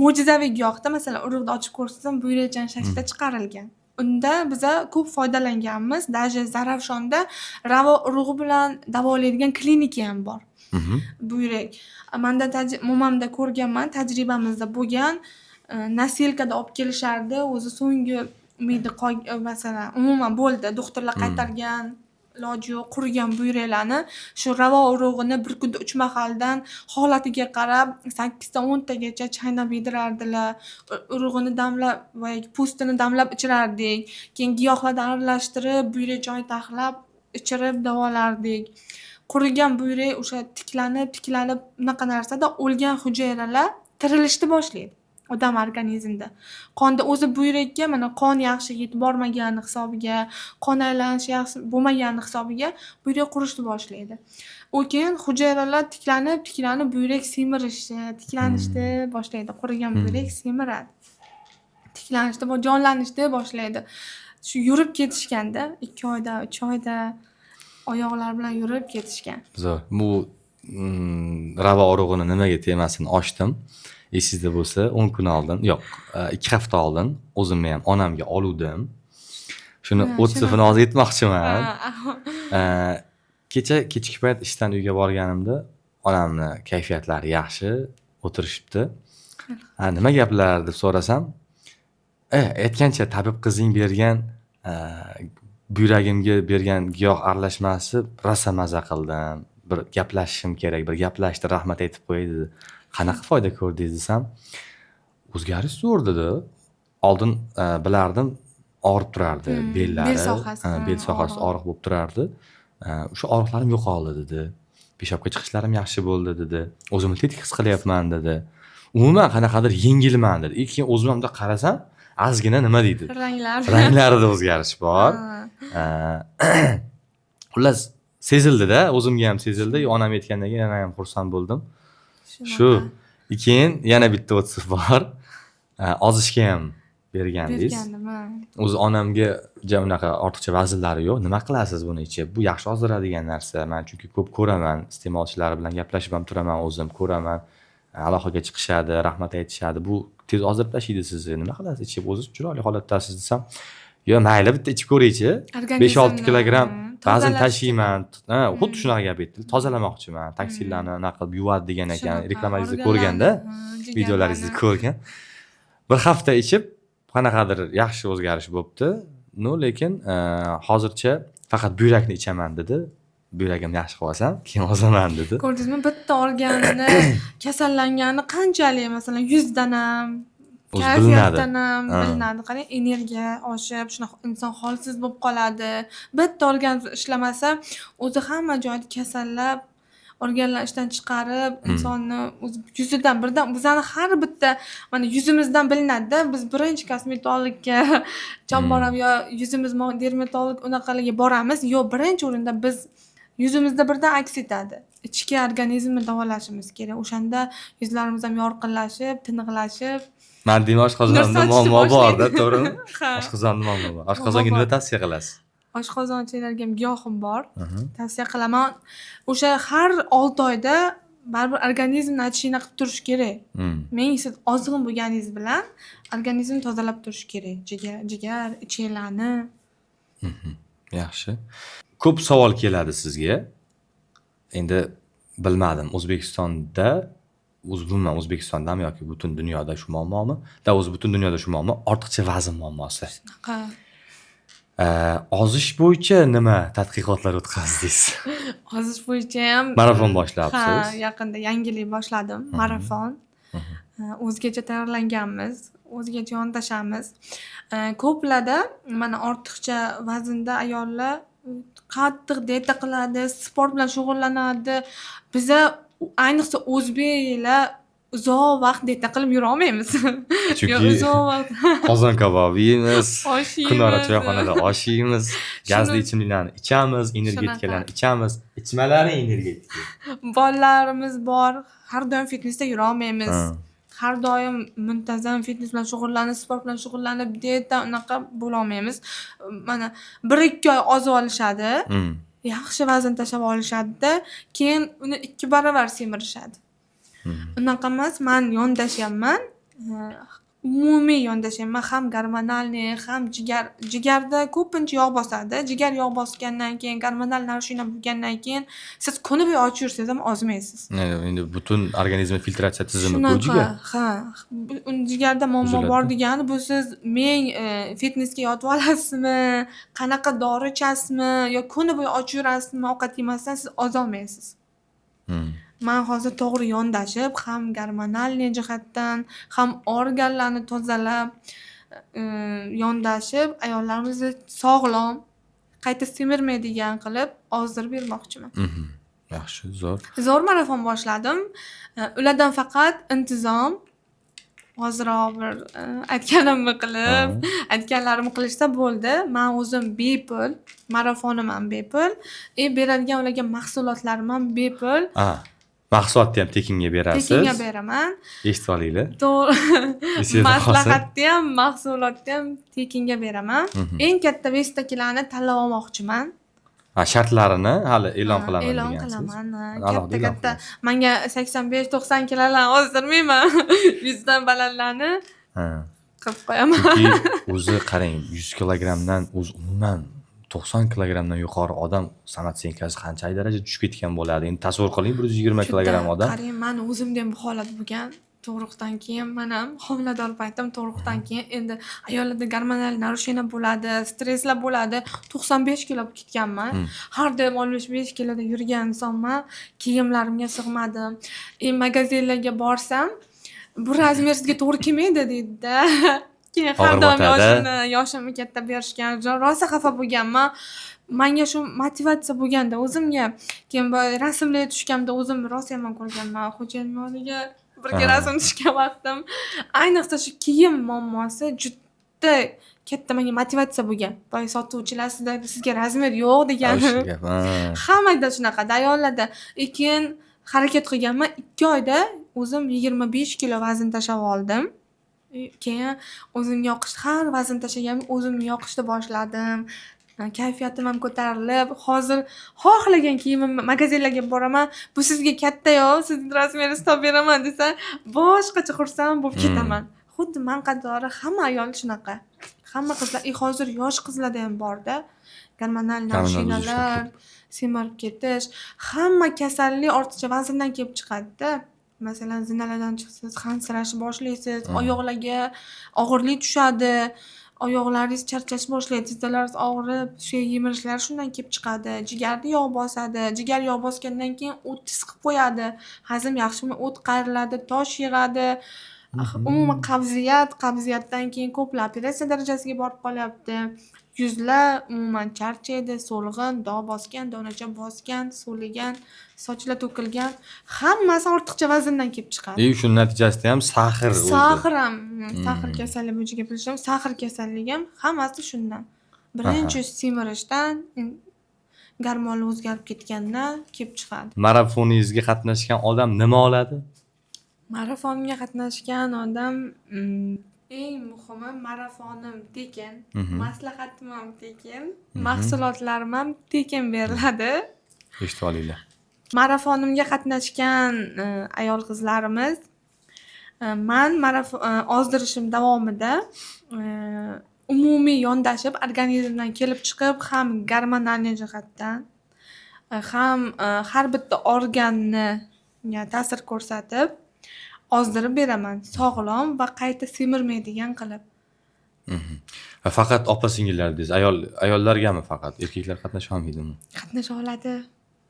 mo'jizaviy giyohda, masalan, urug'ni ochib ko'rsatsam, buyrakchan shaklda chiqarilgan. Unda biza ko'p foydalanganmiz. Даже Zarafshonda ravo urug'i bilan davolaydigan klinika ham bor. Buyrak. Manda mo'mamda ko'rganman, tajribamizda bo'lgan. Носилка da olib kelishardi. O'zi so'nggi umidi masalan, umuman bo'ldi. Doktorlar qaytargan, iloji yo'q, qurigan buyraklarni shu ravo urug'ini bir kunda 3 mahaldan holatiga qarab 8 ta 10 tagacha chaynab yedirardilar. Urug'ini damlab, boyagi po'stini damlab ichirardik. Keyin giyohlardan aralashtirib, buyrak choy taxlab ichirib davolardik. Qurigan buyrak o'sha tiklanib, tiklanib unaqa narsada o'lgan hujayralar tirilishni boshlaydi odam organizmida. Qonda o'zi buyrakka mana qon yaxshi yetib bormagani hisobiga, qon aylanishi yaxshi bo'lmagani hisobiga buyrak qurishni boshlaydi. U keyin hujayralar tiklanib, tiklanib buyrak semirishni, tiklanishni boshlaydi. Qurigan buyrak semiradi. Tiklanishni, jonlanishni boshlaydi. Shu yurib ketishganda 2 oyda, 3 oyda oyoqlari bilan yurib ketishgan. Zo'r. Bu ravo urug'ini nimaga temasini ochdim. Esingizda bo'lsa, 10 kun oldin, yo'q, 2 hafta oldin o'zimni ham onamga oluvdim. Shuni Ha, отзыв ini hozir aytmoqchiman. Kecha kechki payt ishdan uyga borganimda onamni kayfiyatlari yaxshi, o'tirishibdi. Ha, nima gaplar deb so'rasam, aytgancha tabib qizing bergan buyragimga bergan giyoh aralashmasi rosa maza qildim. Bir gaplashishim kerak, bir gaplashdi, rahmat aytib qo'yay dedi. Qanaqa foyda ko'rdingiz desam, o'zgarish zo'r dedi. Oldin bilardim, og'rib turardi bellari, Bel sohasi, ha, bel sohasi og'riq. og'riq bo'lib turardi. O'sha og'riqlarim yo'qoldi dedi. Peshobga chiqishlarim yaxshi bo'ldi dedi. O'zimni tetik his qilyapman dedi. Umuman qanaqadir yengilman dedi. Keyin o'zim ham bundoq qarasam, ozgina nima deydi? Ranglar. Ranglarida o'zgarish bor. Xullas sezildi-da, o'zimga ham sezildi. Onam aytgandan keyin yana ham xursand bo'ldim. Shu. Shunaqa. Keyin yana bitta отзыв bor. Ozishga ham bergandingiz. Bergandim, ha. O'zi onamga ja unaqa ortiqcha vaznlari yo'q. Nima qilasiz buni ichib? Bu yaxshi ozdiradigan narsa. Men chunki ko'p ko'raman, iste'molchilar bilan gaplashib ham turaman, o'zim ko'raman. Aloqaga chiqishadi, rahmat aytishadi. Bu tez ozdirib tashlaydi sizni. Nima qilasiz ichib? O'zi chiroyli holatdasiz desam, yo mayli bitta ichib ko'raychi. 5-6 kilogramm vazn Tozalash. tashiyman. Ha, xuddi shunaqa gap aytdi. Tozalamoqchiman. Toksinlarni anaqa qilib yuvadi degan ekan. Shunaqa, Reklamangizni organlarni, ko'rganda, ha, videolaringizni jigarlarni. ko'rgan. Bir hafta ichib qanaqadir yaxshi o'zgarish bo'libdi. Ну, lekin hozircha faqat buyrakni ichaman dedi. Buyragimni yaxshi qilib olsam, keyin ozaman dedi. Ko'rdingizmi, bitta organini kasallangani qanchalik, masalan, yuzdan ham, O'zi bilinadi. kayfiyatdan ham bilinadi. Qarang, energiya oshib, shunaqa inson holsiz bo'lib qoladi. Bitta organ ishlamasa, o'zi hamma joyda kasallab, organlar ishdan chiqarib, insonni o'zi yuzidan birdan bizani har bitta mana yuzimizdan bilinadi-da. Biz birinchi kosmetologga chop boramiz yo yuzimiz dermatolog unaqalarga boramiz. Yo'q, birinchi o'rinda biz yuzimizda birdan aks etadi. Ichki organizmni davolashimiz kerak. O'shanda yuzlarimiz ham yorqinlashib, tiniqlashib, Man deyman, nur oshqozonda sochishni muammo bor-da, boshlaydi. to'g'rimi? Ha. Oshqozonda muammo bor. Muammo Oshqozonga nima bor. tavsiya qilasiz? Oshqozonchilarga ham giyohim bor. Tavsiya qilaman. O'sha har 6 oyda baribir organizmni очищение qilib turish kerak. Ming siz ozg'in bo'lganingiz bilan organizmni tozalab turish kerak. Jigar, ichaklarni. Yaxshi. Ko'p savol keladi sizga. Endi bilmadim, O'zbekistonda, o'zi umuman O'zbekistondami yoki butun dunyoda shu muammomi? Да, o'zi butun dunyoda shu muammo, ortiqcha vazn muammosi. Shunaqa. Ozish bo'yicha nima tadqiqotlar o'tkazdingiz? Ozish bo'yicha ham Marafon boshlabsiz. Ha, yaqinda yangilik boshladim. Marafon. O'zgacha tayyorlanganmiz, o'zgacha yondashamiz. Ko'plarda mana ortiqcha vaznda ayollar qattiq dieta qiladi, sport bilan shug'ullanadi. Biza, ayniqsa o'zbeklar, uzoq vaqt dieta qilib yurolmaymiz. Chunki uzoq vaqt qozon kabob yeymiz, osh kunora yeymiz. Choyxonada osh yeymiz, gazli ichimliklarni ichamiz, energetikalarni ichamiz. Ichmalaring energetika. Bolalarimiz bor, har doim fitnesda yurolmaymiz. Har doim muntazam fitnes bilan shug'ullanib, sport bilan shug'ullanib, dieta unaqa bo'lolmaymiz. Mana 1-2 oy ozib olishadi, yaxshi vazn tashlab olishadi-da, keyin uni 2 baravar semirishadi. Unaqa emas, man yondashyapman. Umumiy yondashyapman. Ham гормональный, ham jigar. Jigarda ko'pincha yog' bosadi. Jigar yog' bosgandan keyin, gormonal нарушение bo'lgandan keyin siz kuni bo'yi och yursangiz ham ozmaysiz. Endi butun organizm filtratsiya tizimi bu Shunaqa, jigar. ha. Jigarda muammo bor Buziladi. degani bu siz ming fitnesga yotib olasizmi, qanaqa dori ichasizmi yo kuni bo'yi och yurasizmi, ovqat yemasdan siz ozolmaysiz. Man hozir to'g'ri yondashib, ham гормональный jihatdan, ham organlarni tozalab, yondashib, ayollarimizni sog'lom, qayta semirmaydigan qilib ozdirib bermoqchiman. Yaxshi, zo'r. Zo'r marafon boshladim. Ulardan faqat intizom, ozroq bir aytganimni qilib, aytganlarimni qilishsa bo'ldi. Man o'zim bepul, marafonim ham bepul, и beradigan ularga mahsulotlarim ham bepul. A, mahsulotni ham tekinga berasiz. Tekinga beraman. Eshitib olinglar. To'g'ri. Esingizda qolsin. Maslahatni ham, mahsulotni ham tekinga beraman. Eng katta вес dagilarni tanlab olmoqchiman. Ha, shartlarini hali e'lon Ha, qilaman e'lon degansiz. Qilaman. Ha, Alohida katta e'lon katta qilasiz. manga 85-90 kilolarni ozdirmayman. 100 dan balandlarni qilib qo'yaman. Chunki o'zi qarang, 100 kilogrammdan, o'zi umuman 90 kilogrammdan yuqori odam самооценка si qanchalik darajada tushib ketgan bo'ladi. Endi tasavvur qiling, 120 kilogramm odam. Qarang, mani o'zimda ham bu holat bo'lgan. Tug'ruqdan keyin man ham homilador paytim tug'ruqdan keyin endi ayollarda gormonal нарушение bo'ladi, stresslar bo'ladi. 95 kilo bo'lib ketganman. Har doim 65 kiloda yurgan insonman. Kiyimlarimga sig'madim. И magazinlarga borsam, "Bu razmer sizga to'g'ri kelmaydi", deydi-da. Keyin har Og'ir doim botadi. yoshimni katta berishgan. Rosa xafa bo'lganman. Manga shu motivatsiya bo'lganda o'zimga. Keyin boya rasmlarga tushganda o'zimni rosa yomon ko'rganman. Xo'jayinim yoniga birga rasm tushgan vaqtim. Ayniqsa shu kiyim muammosi juda katta menga motivatsiya bo'lgan. Boya sotuvchilar sizga razmer yo'q degani. O'sha gap, ha. Hammada shunaqada, ayollarda. И keyin harakat qilganman. 2 oyda o'zim 25 kilo vazn tashlab oldim. Keyin o'zimga yoqish, har vazn tashlaganimda o'zimga yoqishni boshladim. Kayfiyatim ham ko'tarilib, hozir xohlagan kiyimimni magazinlarga boraman, "Bu sizga katta-yu, sizni razmeringizni topib beraman", desa, boshqacha xursand bo'lib ketaman. Xuddi man qatori hamma ayol shunaqa. Hamma qizlar, и hozir yosh qizlarda ham borda. Gormonal Gormonal нарушения buzilishlar lar, ko'p. semirib ketish, hamma kasallik ortiqcha vazndan kelib chiqadi-da. Masalan, zinalardan chiqsangiz hansirashni boshlaysiz, oyoqlarga og'irlik tushadi, oyoqlaringiz charchashni boshlaydi, tizzalaringiz og'rib, suyak yemirishlari shundan kelib chiqadi. Jigarni yog' bosadi, jigar yog' bosgandan keyin o't qilib qo'yadi. Hazm yaxshi bo'lmay o't qayriladi, tosh yig'adi. Umuman qabziyat, qabziyatdan keyin ko'plar operatsiya darajasiga borib qolyapti. Yuzlar umuman charchaydi, so'lg'in, dog' bosgan, donacha bosgan, so'ligan, sochlar to'kilgan. Hammasi ortiqcha vazndan kelib chiqadi. И shuni natijasida ham сахар o'zi. Сахар ham, сахар kasalligi bo'yicha gapirishim, сахар kasalligi ham hammasi shundan. Birinchi semirishdan, gormonlar o'zgarib ketgandan kelib chiqadi. Marafoningizga qatnashgan odam nima oladi? Marafonga qatnashgan odam, eng muhimi, marafonim tekin, maslahatim ham tekin, mahsulotlarim ham tekin beriladi. Eshitib olinglar. Marafonimga qatnashgan ayol qizlarimiz, man ozdirishim davomida umumiy yondashib, organizmdan kelib chiqib, ham gormonal jihatdan, ham har bitta organni ta'sir ko'rsatib ozdirib beraman. Sog'lom va qayta semirmaydigan qilib. Va faqat opa singillar dedingiz, ayollargami faqat? Erkaklar qatnasha olmaydimi? Qatnasha oladi.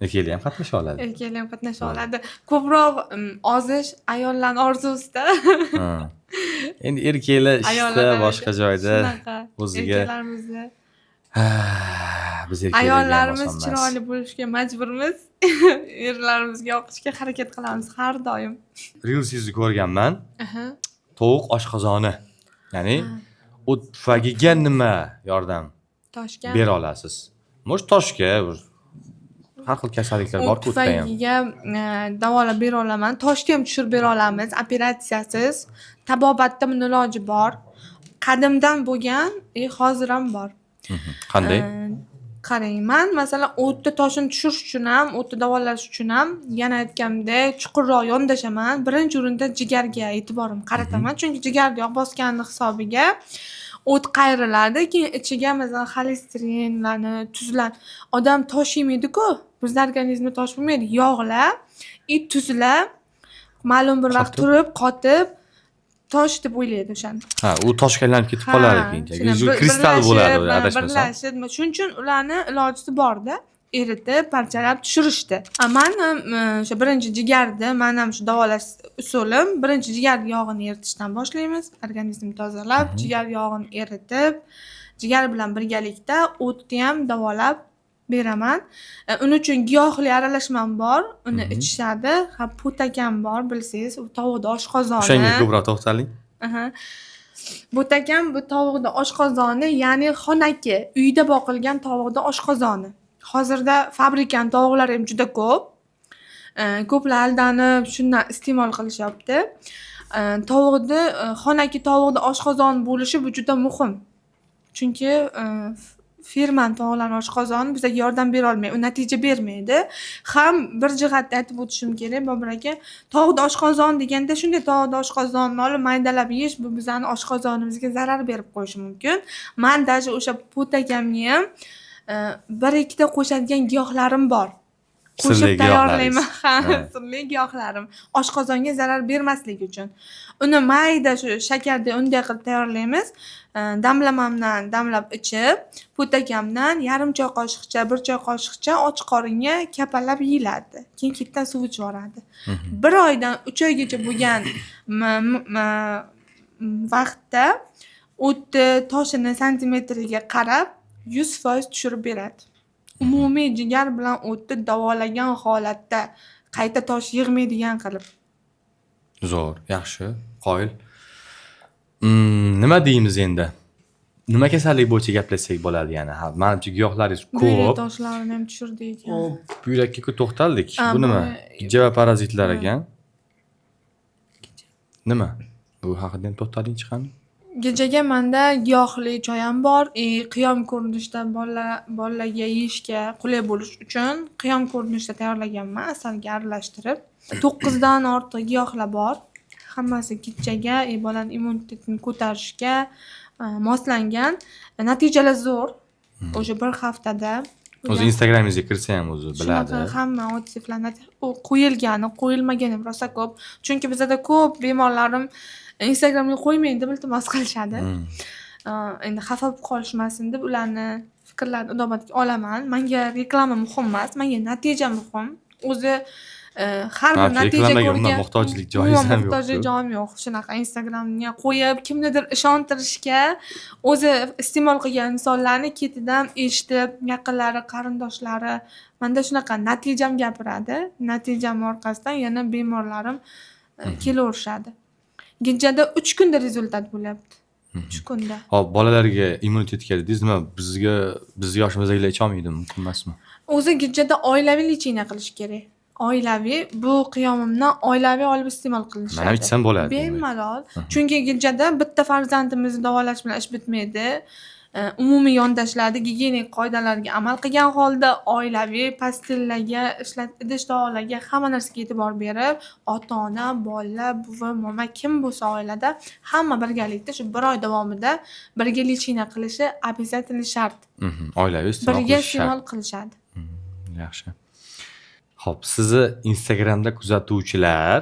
Erkaklar ham qatnasha oladi. Erkaklar ham qatnasha oladi. Ko'proq ozish ayollarni orzusida. Ha. Endi erkaklar ishda, Ayollar boshqa joyda shunaqa. o'ziga Erkaklarimizni Ha, biz erkaklarga ham ayollarimiz oson emas. chiroyli bo'lishga majburmiz. Erlarimizga yoqishga harakat qilamiz har doim. Reelsingizni ko'rganman. Aha. Tovuq oshqozoni. Ya'ni o't pufagiga nima yordam Toshga. bera olasiz? Может, toshga, har xil kasalliklar O't bor-ku o'tda ham. pufagiga davolab bera olaman. Toshga ham tushirib bera olamiz operatsiyasiz. Tabobatda buni iloji bor. Qadimdan bo'lgan, hozir ham bor. Qanday? Qarang, man masalan o'tda toshini tushirish uchun ham, o'tni davolash uchun ham yana aytganimdek chuqurroq yondashaman. Birinchi o'rinda jigarga e'tiborim qarataman. Chunki jigarni yog' bosgani hisobiga o't qayriladi, keyin ichiga masalan xolesterinlarni, tuzlar. Odam tosh yemaydi-ku. Bizni organizmda tosh bo'lmaydi. Yog'lar, tuzlar ma'lum bir vaqt Qotib. turib, qotib tosh deb o'ylaydi o'shani. Ha, u toshga aylanib ketib qoladi keyinchalik. Kristal bo'ladi, adashmasam. Birlashib, shuning uchun ularni ilojisi borda eritib, parchalab tushirishdi. Man ham o'sha birinchi jigarni, man ham shu davolash usulim birinchi jigar yog'ini eritishdan boshlaymiz. Organizmni tozalab, jigar yog'ini eritib, jigar bilan birgalikda o'tni ham davolab beraman. Uning uchun giyohli aralashmam bor, uni ichishadi. Ha, po'takam bor, bilsangiz, u tovuqda oshqozoni. O'shanga ko'proq to'xtaling. Aha. Bo'takam bu tovuqda oshqozoni, ya'ni xonaki, uyda boqilgan tovuqda oshqozoni. Hozirda fabrikani tovuqlari ham juda ko'p. Ko'plar aldanib shundan iste'mol qilishyapti. Tovuqni xonaki tovuqda oshqozon bo'lishi bu juda muhim. Chunki firmani tovuqlarni oshqozoni bizga yordam bera olmaydi, u natija bermaydi. Ham bir jihatda aytib o'tishim kerak, Bobur aka, tovuqda oshqozon deganda shunday tovuqda oshqozonni olib maydalab yeyish bu bizani oshqozonimizga zarar berib qo'yishi mumkin. Man даже o'sha po'takamga ham bir ikkita qo'shadigan giyohlarim bor. Qo'shib Sirli tayyorlayman. Ha, giyohlaringiz. sirli giyohlarim. Oshqozonga zarar bermasligi uchun. Uni mayda shu shakardek unday qilib tayyorlaymiz. Damlamamdan damlab ichib, po'takamdan yarim choy qoshiqcha, bir choy qoshiqcha och qoringa kapalab yeyiladi. Keyin ketdan suv ichib yuboradi. 1 oydan 3 oygacha bo'lgan vaqtda o'tni toshini santimetriga qarab 100% tushirib beradi. Umumiy jigar bilan o'tni davolagan holatda qayta tosh yig'maydigan qilib. Zo'r, yaxshi, qoyil. Nima deymiz endi? Nima kasallik bo'yicha gaplashsak bo'ladi yana? Ha, manimcha giyohlaringiz Buyrak ko'p. toshlarini ham tushirdik ekan. Buyrakka to'xtaldik. Ha, Bu nima? bu Gijja va parazitlar Ha. ekan. Nima? Bu haqida ham to'xtalingchi qani. Gijjaga manda giyohli choy ham bor. Qiyom ko'rinishida bolalarga yeyishga qulay bo'lish uchun qiyom ko'rinishida tayyorlaganman, asalga aralashtirib. 9 dan ortiq giyohlar bor. Hammasi gijjaga, bolani immunitetini ko'tarishga moslangan. Natijalar zo'r. O'sha bir haftada. O'zi Instagramingizga kirsa ham o'zi biladi. Shunaqa hamma отзыв lar u qo'yilgani, qo'yilmagani rosa ko'p. Chunki bizada ko'p bemorlarim Instagramga qo'ymang deb iltimos qilishadi. Endi xafa bo'lib qolishmasin deb ularni fikrlarini inobatga olaman. Menga reklama muhim emas, menga natija muhim. O'zi har bir Ha, natija reklamaga umuman ko'rgan muhtojlik joyingiz umuman ham muhtojlik yo'q-ku. joyim yo'q. Shunaqa Instagramga qo'yib, kimnidir ishontirishga o'zi iste'mol qilgan insonlarni ketidan eshitib, yaqinlari, qarindoshlari manda shunaqa natijam gapiradi. Natijam orqasidan yana bemorlarim kelaverishadi. Gijjada 3 kunda результат bo'lyapti. 3 kunda. Hop, bolalarga immunitetga dedingiz, nima bizga, bizni yoshimizdagilar icholmaydimi, mumkin emasmi? O'zi gijjada oilaviy лечение qilish kerak. Oilaviy bu qiyomimdan oilaviy olib iste'mol qilinishadi. Man ham ichsam bo'ladi, demak. Bemalol. Chunki gijjada bitta farzandimizni davolash bilan ish bitmaydi. Umumiy yondashiladi, gigiyenik qoidalarga amal qilgan holda oilaviy pastillarga, idish tovoqlarga hamma narsaga e'tibor berib, ota-ona, bola, buvi, momo kim bo'lsa oilada hamma birgalikda shu bir oy davomida birga лечение qilishi обязательно shart. Oilaviy iste'mol Birga qilish shart. iste'mol qilishadi. Yaxshi. Xo'p, sizni Instagramda kuzatuvchilar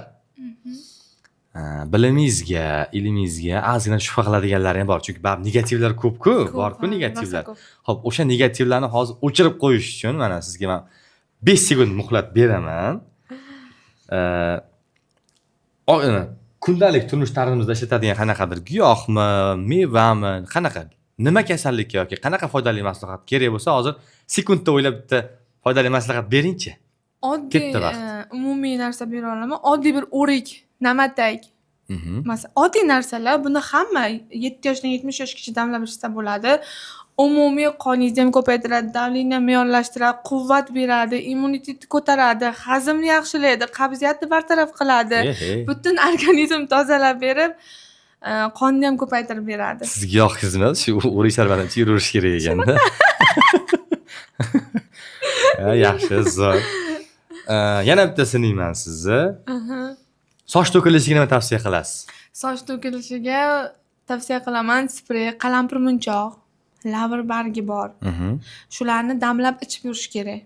Bilimingizga, ilmingizga ozgina shubha qiladiganlari ham bor. Chunki baribir negativlar ko'p-ku, Ko'p, bor-ku ha, rosa negativlar. ko'p. Xo'p, o'sha negativlarni hozir o'chirib qo'yish uchun mana sizga men 5 sekund muhlat beraman. Kundalik turmush tarzimizda ishlatadigan qanaqadir giyohmi, mevami, qanaqa nima kasallikka yoki qanaqa foydali maslahat kerak bo'lsa, hozir sekundda o'ylab bitta foydali maslahat beringchi. Oddiy Ketdi vaqt. Umumiy narsa bera olaman. Oddiy bir o'rik, namatak. Masalan, oddiy narsalar, buni hamma 7 yoshdan 70 yoshgacha damlab ichsa bo'ladi. Umumiy qoningizni ham ko'paytiradi, давление me'yorlashtiradi, quvvat beradi, immunitetni ko'taradi, hazmni yaxshilaydi, qabziyatni bartaraf qiladi. Ehe. Butun organizm tozalab berib, qonni ham ko'paytirib beradi. Siz giyohingiz emas, shu o'rik sharbatini ichib yuriverish kerak ekanda. Ha, yaxshi, zo'r. Yana bitta sinayman sizni. Soch to'kilishiga nima tavsiya qilasiz? Soch to'kilishiga tavsiya qilaman sprey, qalampir munchoq, lavr bargi bor. Shularni damlab ichib yurish kerak.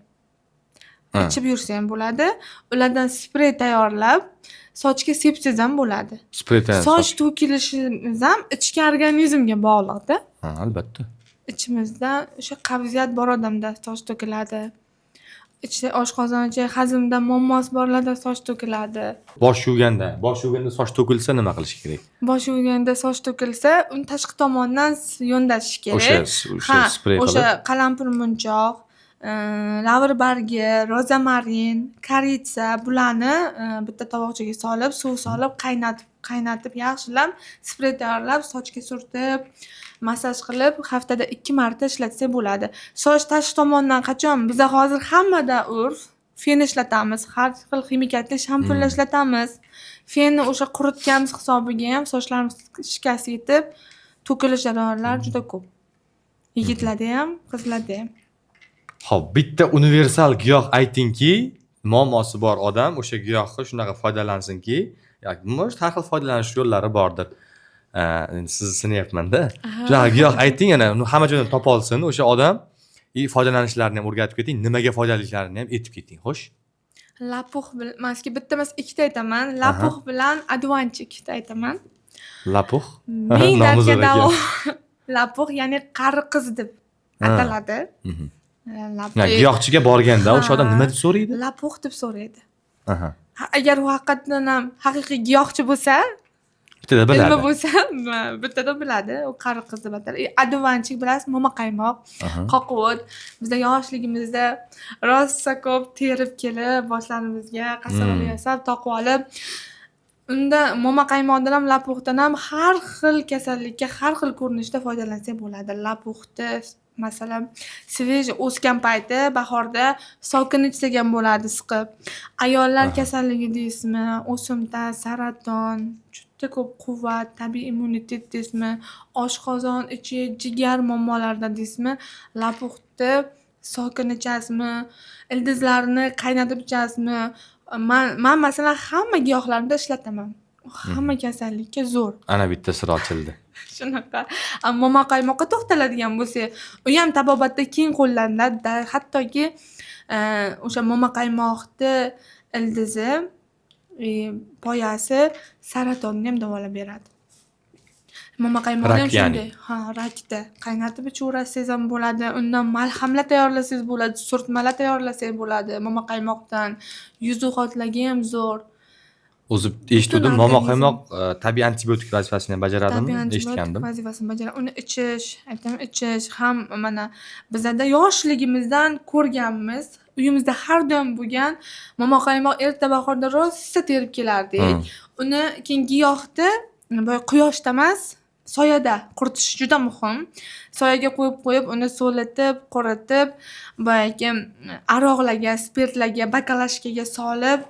Ichib yursa ham bo'ladi. Ulardan sprey tayyorlab sochga sepsangiz ham bo'ladi. Sprey tayyor. Soch to'kilishimiz ham ichki organizmga bog'liqda. Ha, albatta. Ichimizda o'sha qabziyat bor odamda soch to'kiladi. Ichda oshqozon ichak hazmda muammosi borlarda soch to'kiladi. Bosh yuvganda soch to'kilsa nima qilish kerak? Bosh yuvganda soch to'kilsa, uni tashqi tomondan yondashish kerak. O'sha Ha, sprey o'sha qilib. qalampir munchoq, lavr bargi, rozamarin, koritsa, bularni bitta tovoqchaga solib, suv solib, qaynatib, qaynatib yaxshilab sprey tayyorlab, sochga surtib, massaj qilib, haftada 2 marta ishlatsak bo'ladi. Soch tashqi tomondan qachon? Biza hozir hammada urf fen ishlatamiz, har xil ximikatli shampunlar ishlatamiz. Fenni o'sha quritganimiz hisobiga ham sochlarimiz shikast yetib, to'kilish jarayonlari juda ko'p. Yigitlarda ham, qizlarda ham. Xo'p, bitta universal giyoh aytingki, muammosi bor odam o'sha giyohni shunaqa foydalansinki, yoki может har xil foydalanish yo'llari bordir. Endi sizni sinayapman-da. Shunaqa giyoh ayting, ana uni hamma joydan topa olsin o'sha odam и foydalanishlarini ham o'rgatib keting, nimaga foydalilarini ham aytib keting. Xo'sh? Лопух bilan, man sizga bitta emas, ikkita aytaman. Лопух bilan одуванчик ikkita aytaman. Лопух? Ming Nomi dardga zo'r ekan. davo. Лопух, ya'ni qari qiz deb ataladi. Лопух. Ya, giyohchiga borganda o'sha odam nima deb so'raydi? Лопух deb so'raydi. Ha, agar u haqiqatdan ham haqiqiy giyohchi bo'lsa, Bittada ilmi biladi. bo'lsa, bittada biladi. U qari qiz deb ataladi. Одуванчик bilasiz, momaqaymoq, qoqo't. Biza yoshligimizda rosa ko'p terib kelib, boshlarimizga qassobani yasab, toqib olib, unda momaqaymoqdan ham, лопух dan ham har xil kasallikka har xil ko'rinishda foydalansak bo'ladi. Лопух ni masalan, свежий o'sgan payti bahorda сок ini ichsak ham bo'ladi siqib. Ayollar kasalligi deysizmi, o'simta, saraton, juda ko'p quvvat, tabiiy immunitet deysizmi, oshqozon, ichak, jigar muammolarida deysizmi, лопух ni сок ini ichasizmi, ildizlarini qaynatib ichasizmi? Man masalan hamma giyohlarimda ishlataman. Hamma kasallikka zo'r. Ana bitta sir ochildi. Shunaqa. Momaqaymoqqa to'xtaladigan bo'lsak, u ham tabobatda keng qo'llaniladi. Hattoki o'sha momaqaymoqni ildizi, poyasi saratonni ham davolab beradi. Momaqaymoqni ham Rak ya'ni. shunday. Ha, rakda qaynatib ichaversangiz ham bo'ladi. Undan malhamlar tayyorlasangiz bo'ladi, surtmalar tayyorlasak bo'ladi momaqaymoqdan. Yuzi-xotlarga ham zo'r. O'zi eshituvdim, Butun momaqaymoq organizm tabiiy antibiotik vazifasini ham bajaradimi? Tabiiy antibiotik Eshitgandim. vazifasini bajaradi. Uni ichish, aytaman, ichish ham mana bizada yoshligimizdan ko'rganmiz. Uyimizda har doim bo'lgan momaqaymoq erta bahorda rosa terib kelardik. Uni keyin giyohni boya quyoshda emas, soyada quritish juda muhim. Soyaga qo'yib qo'yib, uni so'litib, quritib, boyagi aroqlarga, spirtlarga, баклажка ga solib,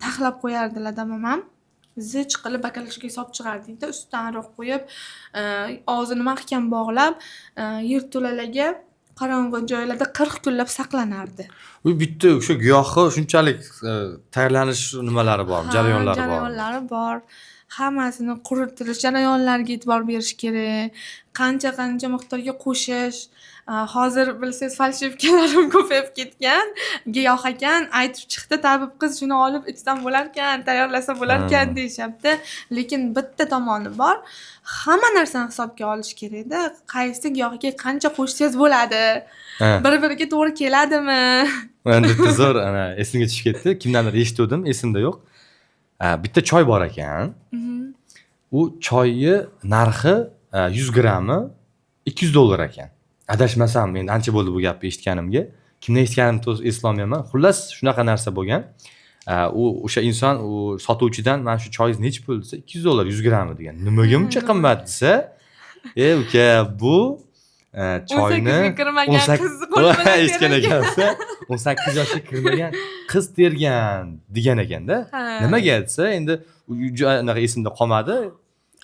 taxlab qo'yardilar momam. Zich qilib баклажка ga solib chiqardikda, ustidan aroq qo'yib, og'zini mahkam bog'lab, yerto'lalarga, qorong'i joylarda 40 kunlab saqlanardi. U bitta o'sha giyohni shunchalik tayyorlanish nimalari bormi, Ha, jarayonlari bormi? jarayonlari bor. Hammasini quritirish jarayonlariga e'tibor berish kerak. Qancha qancha miqdorga qo'shish. Hozir bilsangiz, фальшивка larim ko'payib ketgan. Giyoh ekan, aytib chiqdi tabib qiz, shuni olib ichsam bo'larkan, tayyorlasa bo'larkan deyishyapti. Lekin bitta tomoni bor. Hamma narsani hisobga olish kerakda. Qaysi giyohga qancha qo'shsangiz bo'ladi? Bir-biriga to'g'ri keladimi? Endi bitta zo'r ana esimga tushib ketdi. Kimdandir eshituvdim, esimda yo'q. Bitta choy bor ekan. U choyni narxi 100 grammi $200 ekan. Adashmasam, endi ancha bo'ldi bu gapni eshitganimga. Kimdan eshitganimni eslolmayapman. Xullas, shunaqa narsa bo'lgan. U o'sha inson u sotuvchidan mana shu choyingiz nechi pul desa, $200 100 grammi degan. Nimaga buncha qimmat desa, "E uka, bu choyni 18 ga kirmagan 18 qiz qo'li bilan eshitgan terilgan. Ekansa, 18 yoshga kirmagan qiz tergan" degan ekanda. Nimaga desa, endi anaqa esimda qolmadi.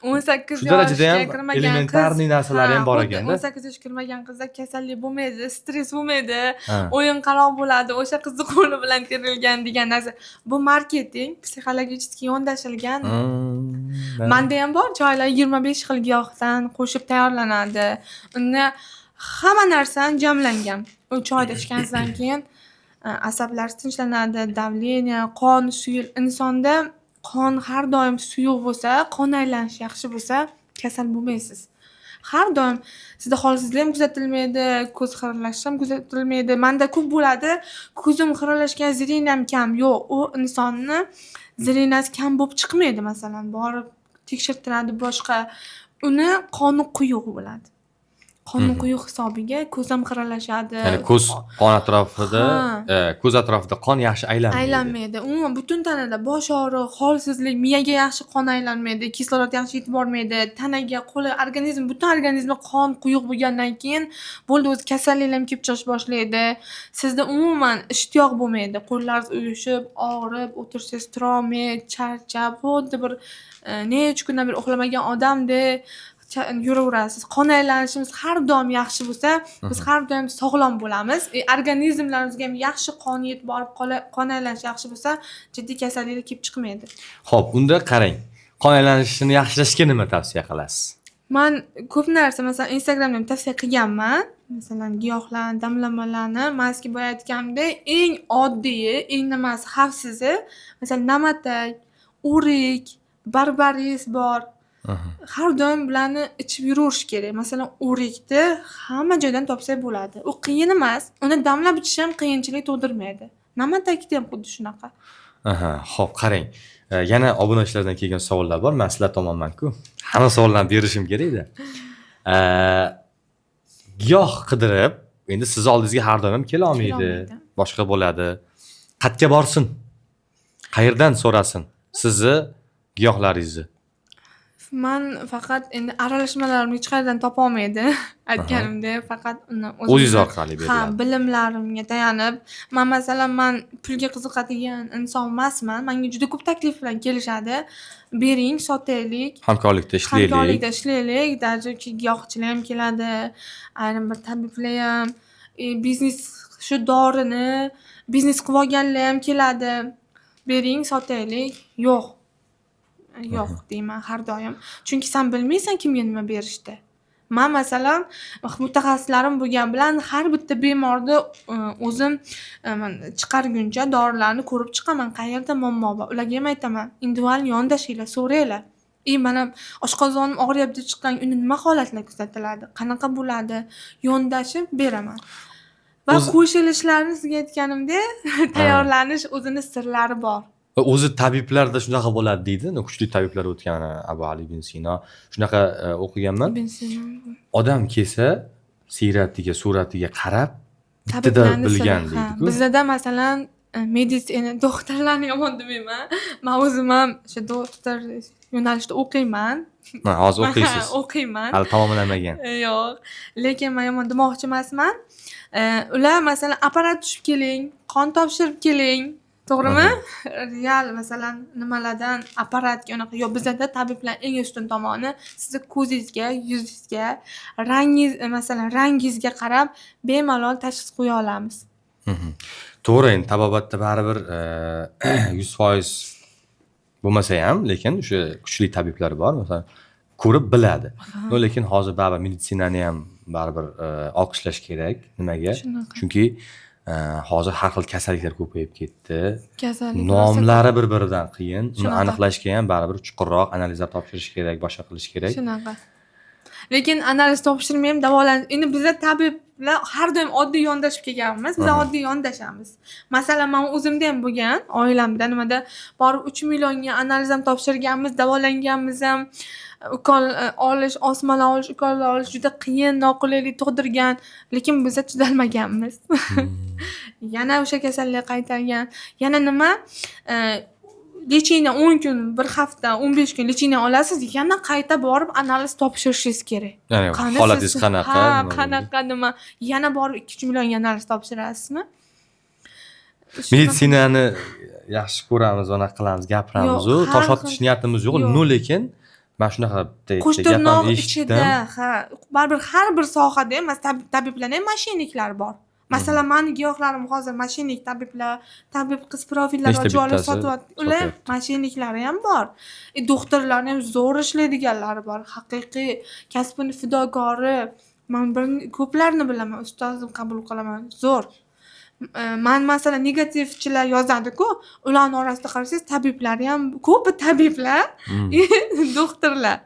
18 Shu darajada yoshga ham kirmagan qiz элементарный narsalari ham bor xuddi ekanda. 18 yoshga kirmagan qizda kasallik bo'lmaydi, stress bo'lmaydi, o'yinqaroq bo'ladi, o'sha qizni qo'li bilan terilgan degan narsa. Bu marketing, psixologически yondashilgan. Manda ham bor choylar, 25 xil giyohdan qo'shib tayyorlanadi. Unda hamma narsani jamlangan. U choyni ichganingizdan keyin asablar tinchlanadi, давление, qon suyul insonda qon har doim suyuq bo'lsa, qon aylanishi yaxshi bo'lsa, kasal bo'lmaysiz. Har doim sizda holsizlik ham kuzatilmaydi, ko'z xiralashish ham kuzatilmaydi. Manda ko'p bo'ladi, ko'zim xiralashgan, зрение m kam. Yo'q, u insonni зрение si kam bo'lib chiqmaydi masalan. Borib tekshirtiradi boshqa. Uni qoni quyuq bo'ladi. Qoni quyuq hisobiga ko'z ham xiralashadi. Ya'ni ko'z qon atrofida, ko'z atrofida qon yaxshi aylanmaydi. Aylanmaydi. Umuman butun tanada bosh og'riq, holsizlik, miyaga yaxshi qon aylanmaydi, kislorod yaxshi yetib bormaydi, tanaga, qo'li, organizm, butun organizmda qon quyuq bo'lgandan keyin bo'ldi, o'zi kasalliklar ham kelib chiqish boshlaydi. Sizda umuman ishtiyoq bo'lmaydi. Qo'llaringiz uyushib, og'rib, o'tirsangiz turolmay, charchab, xuddi bir necha kundan beri uxlamagan odamdek yuraverasiz. Qon aylanishimiz har doim yaxshi bo'lsa, biz har doim sog'lom bo'lamiz. Organizmlarimizga ham yaxshi qon yetib borib, qon aylanishi yaxshi bo'lsa, jiddiy kasalliklar kelib chiqmaydi. Xo'p, unda qarang. Qon aylanishini yaxshilashga nima tavsiya qilasiz? Man ko'p narsa, masalan, Instagramda ham tavsiya qilganman. Masalan, giyohlarni, damlamalarni maski boya aytganimdek, eng oddiyi, eng nimasi xavfsizi, masalan, na'matak, o'rik, barbaris bor. Har doim bularni ichib yuraverish kerak. Masalan, o'rikni hamma joydan topsak bo'ladi. U qiyin emas. Uni damlab ichish ham qiyinchilik tug'dirmaydi. Na'matakni ham xuddi shunaqa. Aha, xo'p, qarang. Yana obunachilardan kelgan savollar bor. Men sizlar tomonman-ku. Hamma savollarni berishim kerak-da. Giyoh qidirib, endi sizni oldingizga har doim ham kela olmaydi. Kelolmaydi. Boshqa bo'ladi. Qayerga borsin? Qayerdan so'rasin sizni giyohlaringizni? Man faqat endi aralashmalarimni hech qayerdan topolmaydi. Aytganimdek, faqat uni O'zingiz o'zimni orqali ha, beriladi. Bilimlarimga tayanib, man masalan, man pulga qiziqadigan inson emasman. Manga juda ko'p taklif bilan kelishadi. Bering, sotaylik. Hamkorlikda ishlaylik. Hamkorlikda ishlaylik. Даже giyohchilar ham keladi, ayrim bir tabiblar ham, biznes, shu dorini biznes qilib olganlar ham keladi. Bering, sotaylik. Yo'q. Yo'q deyman har doim. Chunki san bilmaysan kimga nima berishni. Man masalan, mutaxassislarim bo'lgani bilan har bitta bemorni o'zim chiqarguncha dorilarni ko'rib chiqaman, qayerda muammo bor. Ularga ham aytaman, individual yondashinglar, so'ranglar. И mana oshqozonim og'riyapti deb chiqqan, unda nima holatlar kuzatiladi, qanaqa bo'ladi, yondashib beraman. Va qo'shilishlarni sizga aytganimdek, tayyorlanish o'zini sirlari bor. Va o'zi tabiblarda shunaqa bo'ladi deydi. Kuchli tabiblar o'tgan Abu Ali ibn Sino shunaqa o'qiganman. Ibn Sino. Odam kelsa, siyratiga, suratiga qarab bittada Tabiblarni bilgan siri, ha. deydi-ku. Bizada masalan, meditsina doktorlarni yomon demayman. Man o'zim ham o'sha doktor yo'nalishida o'qiyman. Ha, hozir o'qiysiz. O'qiyman. Hali tamomlamagan. Yo'q. Lekin man yomon demoqchi emasman. Ular masalan apparat tushib keling, qon topshirib keling. To'g'rimi? Real masalan nimalardan apparatga unaqa yo'q. Bizada tabiblar eng ustun tomoni sizni ko'zingizga, yuzingizga, rangingiz, masalan, rangingizga qarab bemalol tashxis qo'ya olamiz. To'g'ri, endi tabobatda baribir 100% Bo'lmasa ham, lekin o'sha kuchli tabiblar bor, masalan, ko'rib biladi. No, lekin hozir baribir meditsinani ham baribir olqishlash kerak. Nimaga? Shunaqa. Chunki hozir har xil kasalliklar ko'payib ketdi. Kasallik Nomlari bir-biridan qiyin. Uni Shunaqa. aniqlashga ham baribir chuqurroq analizlar topshirish kerak, boshqa qilish kerak. Shunaqa. Lekin analiz topshirmay ham davolan. Endi biza tabiblar har doim oddiy yondashib kelganmiz. Biz oddiy yondashamiz. Masalan, men o'zimda ham bo'lgan, oilamda nimada borib 3 millionga analiz ham topshirganmiz, davolanganmiz ham. Ukol olish, osmalar olish, ukollar olish juda qiyin, noqulaylik tug'dirgan, lekin biza tuzalmaganmiz. Yana o'sha kasallik qaytargan. Yana nima? Лечение 10 kun, 1 hafta, 15 kun лечение olasiz, yana qayta borib analiz topshirishingiz kerak. Ya'ni Qani holatingiz qanaqa? Ha, nima bo'ldi? qanaqa nima? Yana borib 2-3 millionga analiz topshirasizmi? Meditsinani yaxshi ko'ramiz, anaqa qilamiz, gapiramiz-u, Yo'q, har tosh otish niyatimiz yo'q. Yo'q. No, lekin man shunaqa bitta gap ham Qo'shtirnoq eshitdim. ichida, ha, baribir har bir sohada emas, tabiblarda ham moshenniklar bor. Masalan, mani giyohlarim hozir moshennik tabiblar, tabib qiz profillar Nechta ochib olib bittasi sotyapti. Ular sotyapti. moshenniklari ham bor. Doktorlarni ham zo'r ishlaydiganlari bor. Haqiqiy kasbini fidokori. Man bir ko'plarni bilaman, ustozim qabul qilaman. Zo'r. Man masalan negativchilar yozadi-ku, ularning orasida qarasangiz tabiblari ham ko'pi tabiblar, doktorlar.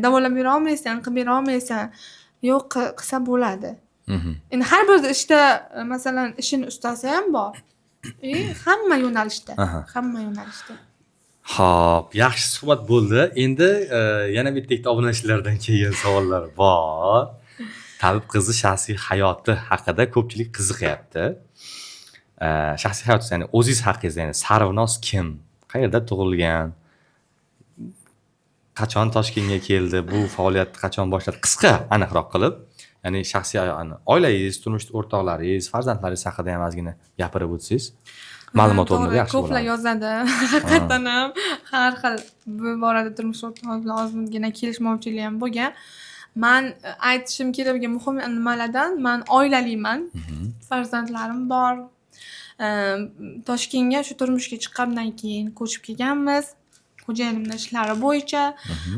Davolab bera olmaysan, qilib bera olmaysan. Yo'q, qilsa bo'ladi. Endi har bir ishda masalan ishini ustasi ham bor. Hamma yo'nalishda, hamma yo'nalishda. Xo'p, yaxshi suhbat bo'ldi. Endi yana bitta ikkita obunachilardan kelgan savollar bor. Tabib qizi shaxsiy hayoti haqida ko'pchilik qiziqyapti. Shaxsiy hayoti, ya'ni o'zingiz haqingizda, ya'ni Sarvinoz kim? Qayerda tug'ilgan? Qachon Toshkentga keldi? Bu faoliyatni qachon boshladi? Qisqa, aniqroq qilib, ya'ni shaxsiy oilangiz, turmush o'rtoqlaringiz, farzandlaringiz haqida ham ozgina gapirib o'tsangiz, ma'lumot o'rnida To'g'ri, yaxshi ko'plar bo'ladi. yozadi. Haqiqatan ham har xil bu borada turmush o'rtog'im bilan ozgina kelishmovchilik ham bo'lgan. Man aytishim kerak bo'lgan muhim nimalardan, man oilaliman. Farzandlarim bor. Toshkentga shu turmushga chiqqandan keyin ko'chib kelganmiz. Xo'jayinimning ishlari bo'yicha.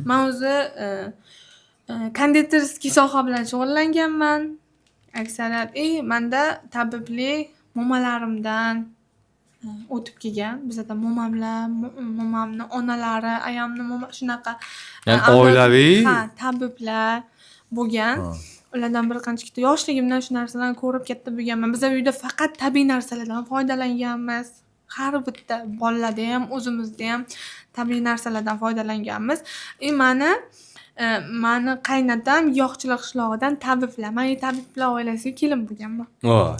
Man o'zi кондитерский soha bilan shug'ullanganman. Aksariyat manda tabiblik momalarimdan o'tib kelgan. Bizada momamlar, momamni onalari, ayamni moma shunaqa Ya'ni avlod oilaviy ha, tabiblar bo'lgan. Ulardan bir qancha ikkita yoshligimdan shu narsalarni ko'rib katta bo'lganman. Biz uyda faqat tabiiy narsalardan foydalanganmiz. Har bitta bolalarda ham, o'zimizda ham tabiiy narsalardan foydalanganmiz. Mani qaynatam Giyohchilar qishlog'idan tabiblar. Man tabiblar oilasiga kelin bo'lganman. Voy.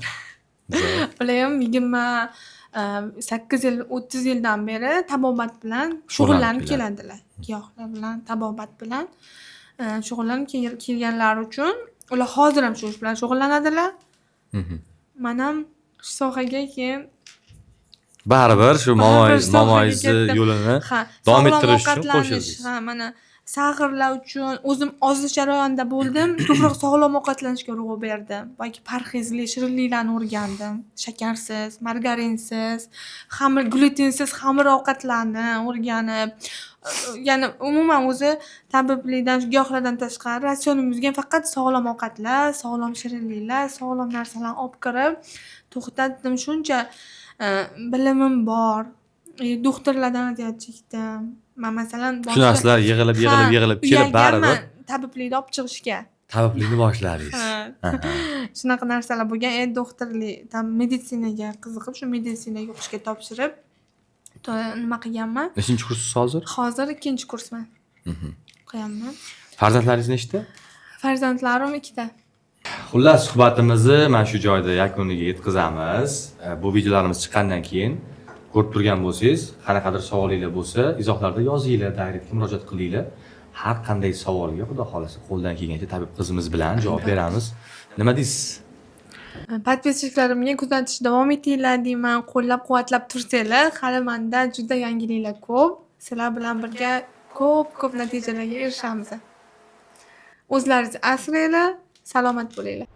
Ular ham 28 yil, 30 yildan beri tabobat bilan shug'ullanib keladilar. Giyohlar bilan, tabobat bilan shug'ullanib kelganlari uchun ular hozir ham shu ish bilan shug'ullanadilar. Man ham shu sohaga keyin baribir shu Baribir sohaga momoyingizni ketdim. yo'lini Ha, davom sog'lom ettirish uchun ovqatlanish, qo'shildingiz. Ha, mana sag'irlar uchun o'zim ozish jarayonida bo'ldim. Ko'proq sog'lom ovqatlanishga urg'u berdim. Boyagi parhezli shirinliklarni o'rgandim. Shakarsiz, margarinsiz, xamir, glyutensiz xamir ovqatlarni o'rganib, ya'ni umuman o'zi tabiblikdan, giyohlardan tashqari ratsionimizga faqat sog'lom ovqatlar, sog'lom shirinliklar, sog'lom narsalarni olib kirib to'xtatdim. Shuncha bilimim bor. Doktorlardan aziyat chekdim. Man masalan Shu narsalar yig'ilib, yig'ilib, Ha, yig'ilib kelib baribir uyalganman tabiblikni olib chiqishga. tabiblikni boshladingiz. Ha. Shunaqa narsalar bo'lgan. Doktorlik, tam meditsinaga qiziqib, shu meditsinaga o'qishga topshirib, nima qilganman? Nechinchi kurssiz hozir? Hozir 2-kursman. O'qiyapman. Farzandlaringiz nechta? Farzandlarim 2ta. Xullas, suhbatimizni mana shu joyda yakuniga yetkazamiz. Bu videolarimiz chiqqandan keyin ko'rib turgan bo'lsangiz, qanaqadir savolinglar bo'lsa, izohlarda yozinglar, direktga murojaat qilinglar. Har qanday savolga Xudo xolasa qo'ldan kelgancha tabib qizimiz bilan javob beramiz. Nima deysiz? Podpischiklarimga kuzatish davom etinglar deyman, qo'llab-quvvatlab tursanglar, hali menda juda yangiliklar ko'p. Sizlar bilan birga ko'p-ko'p natijalarga erishamiz. O'zlaringiz asranglar, salomat bo'linglar.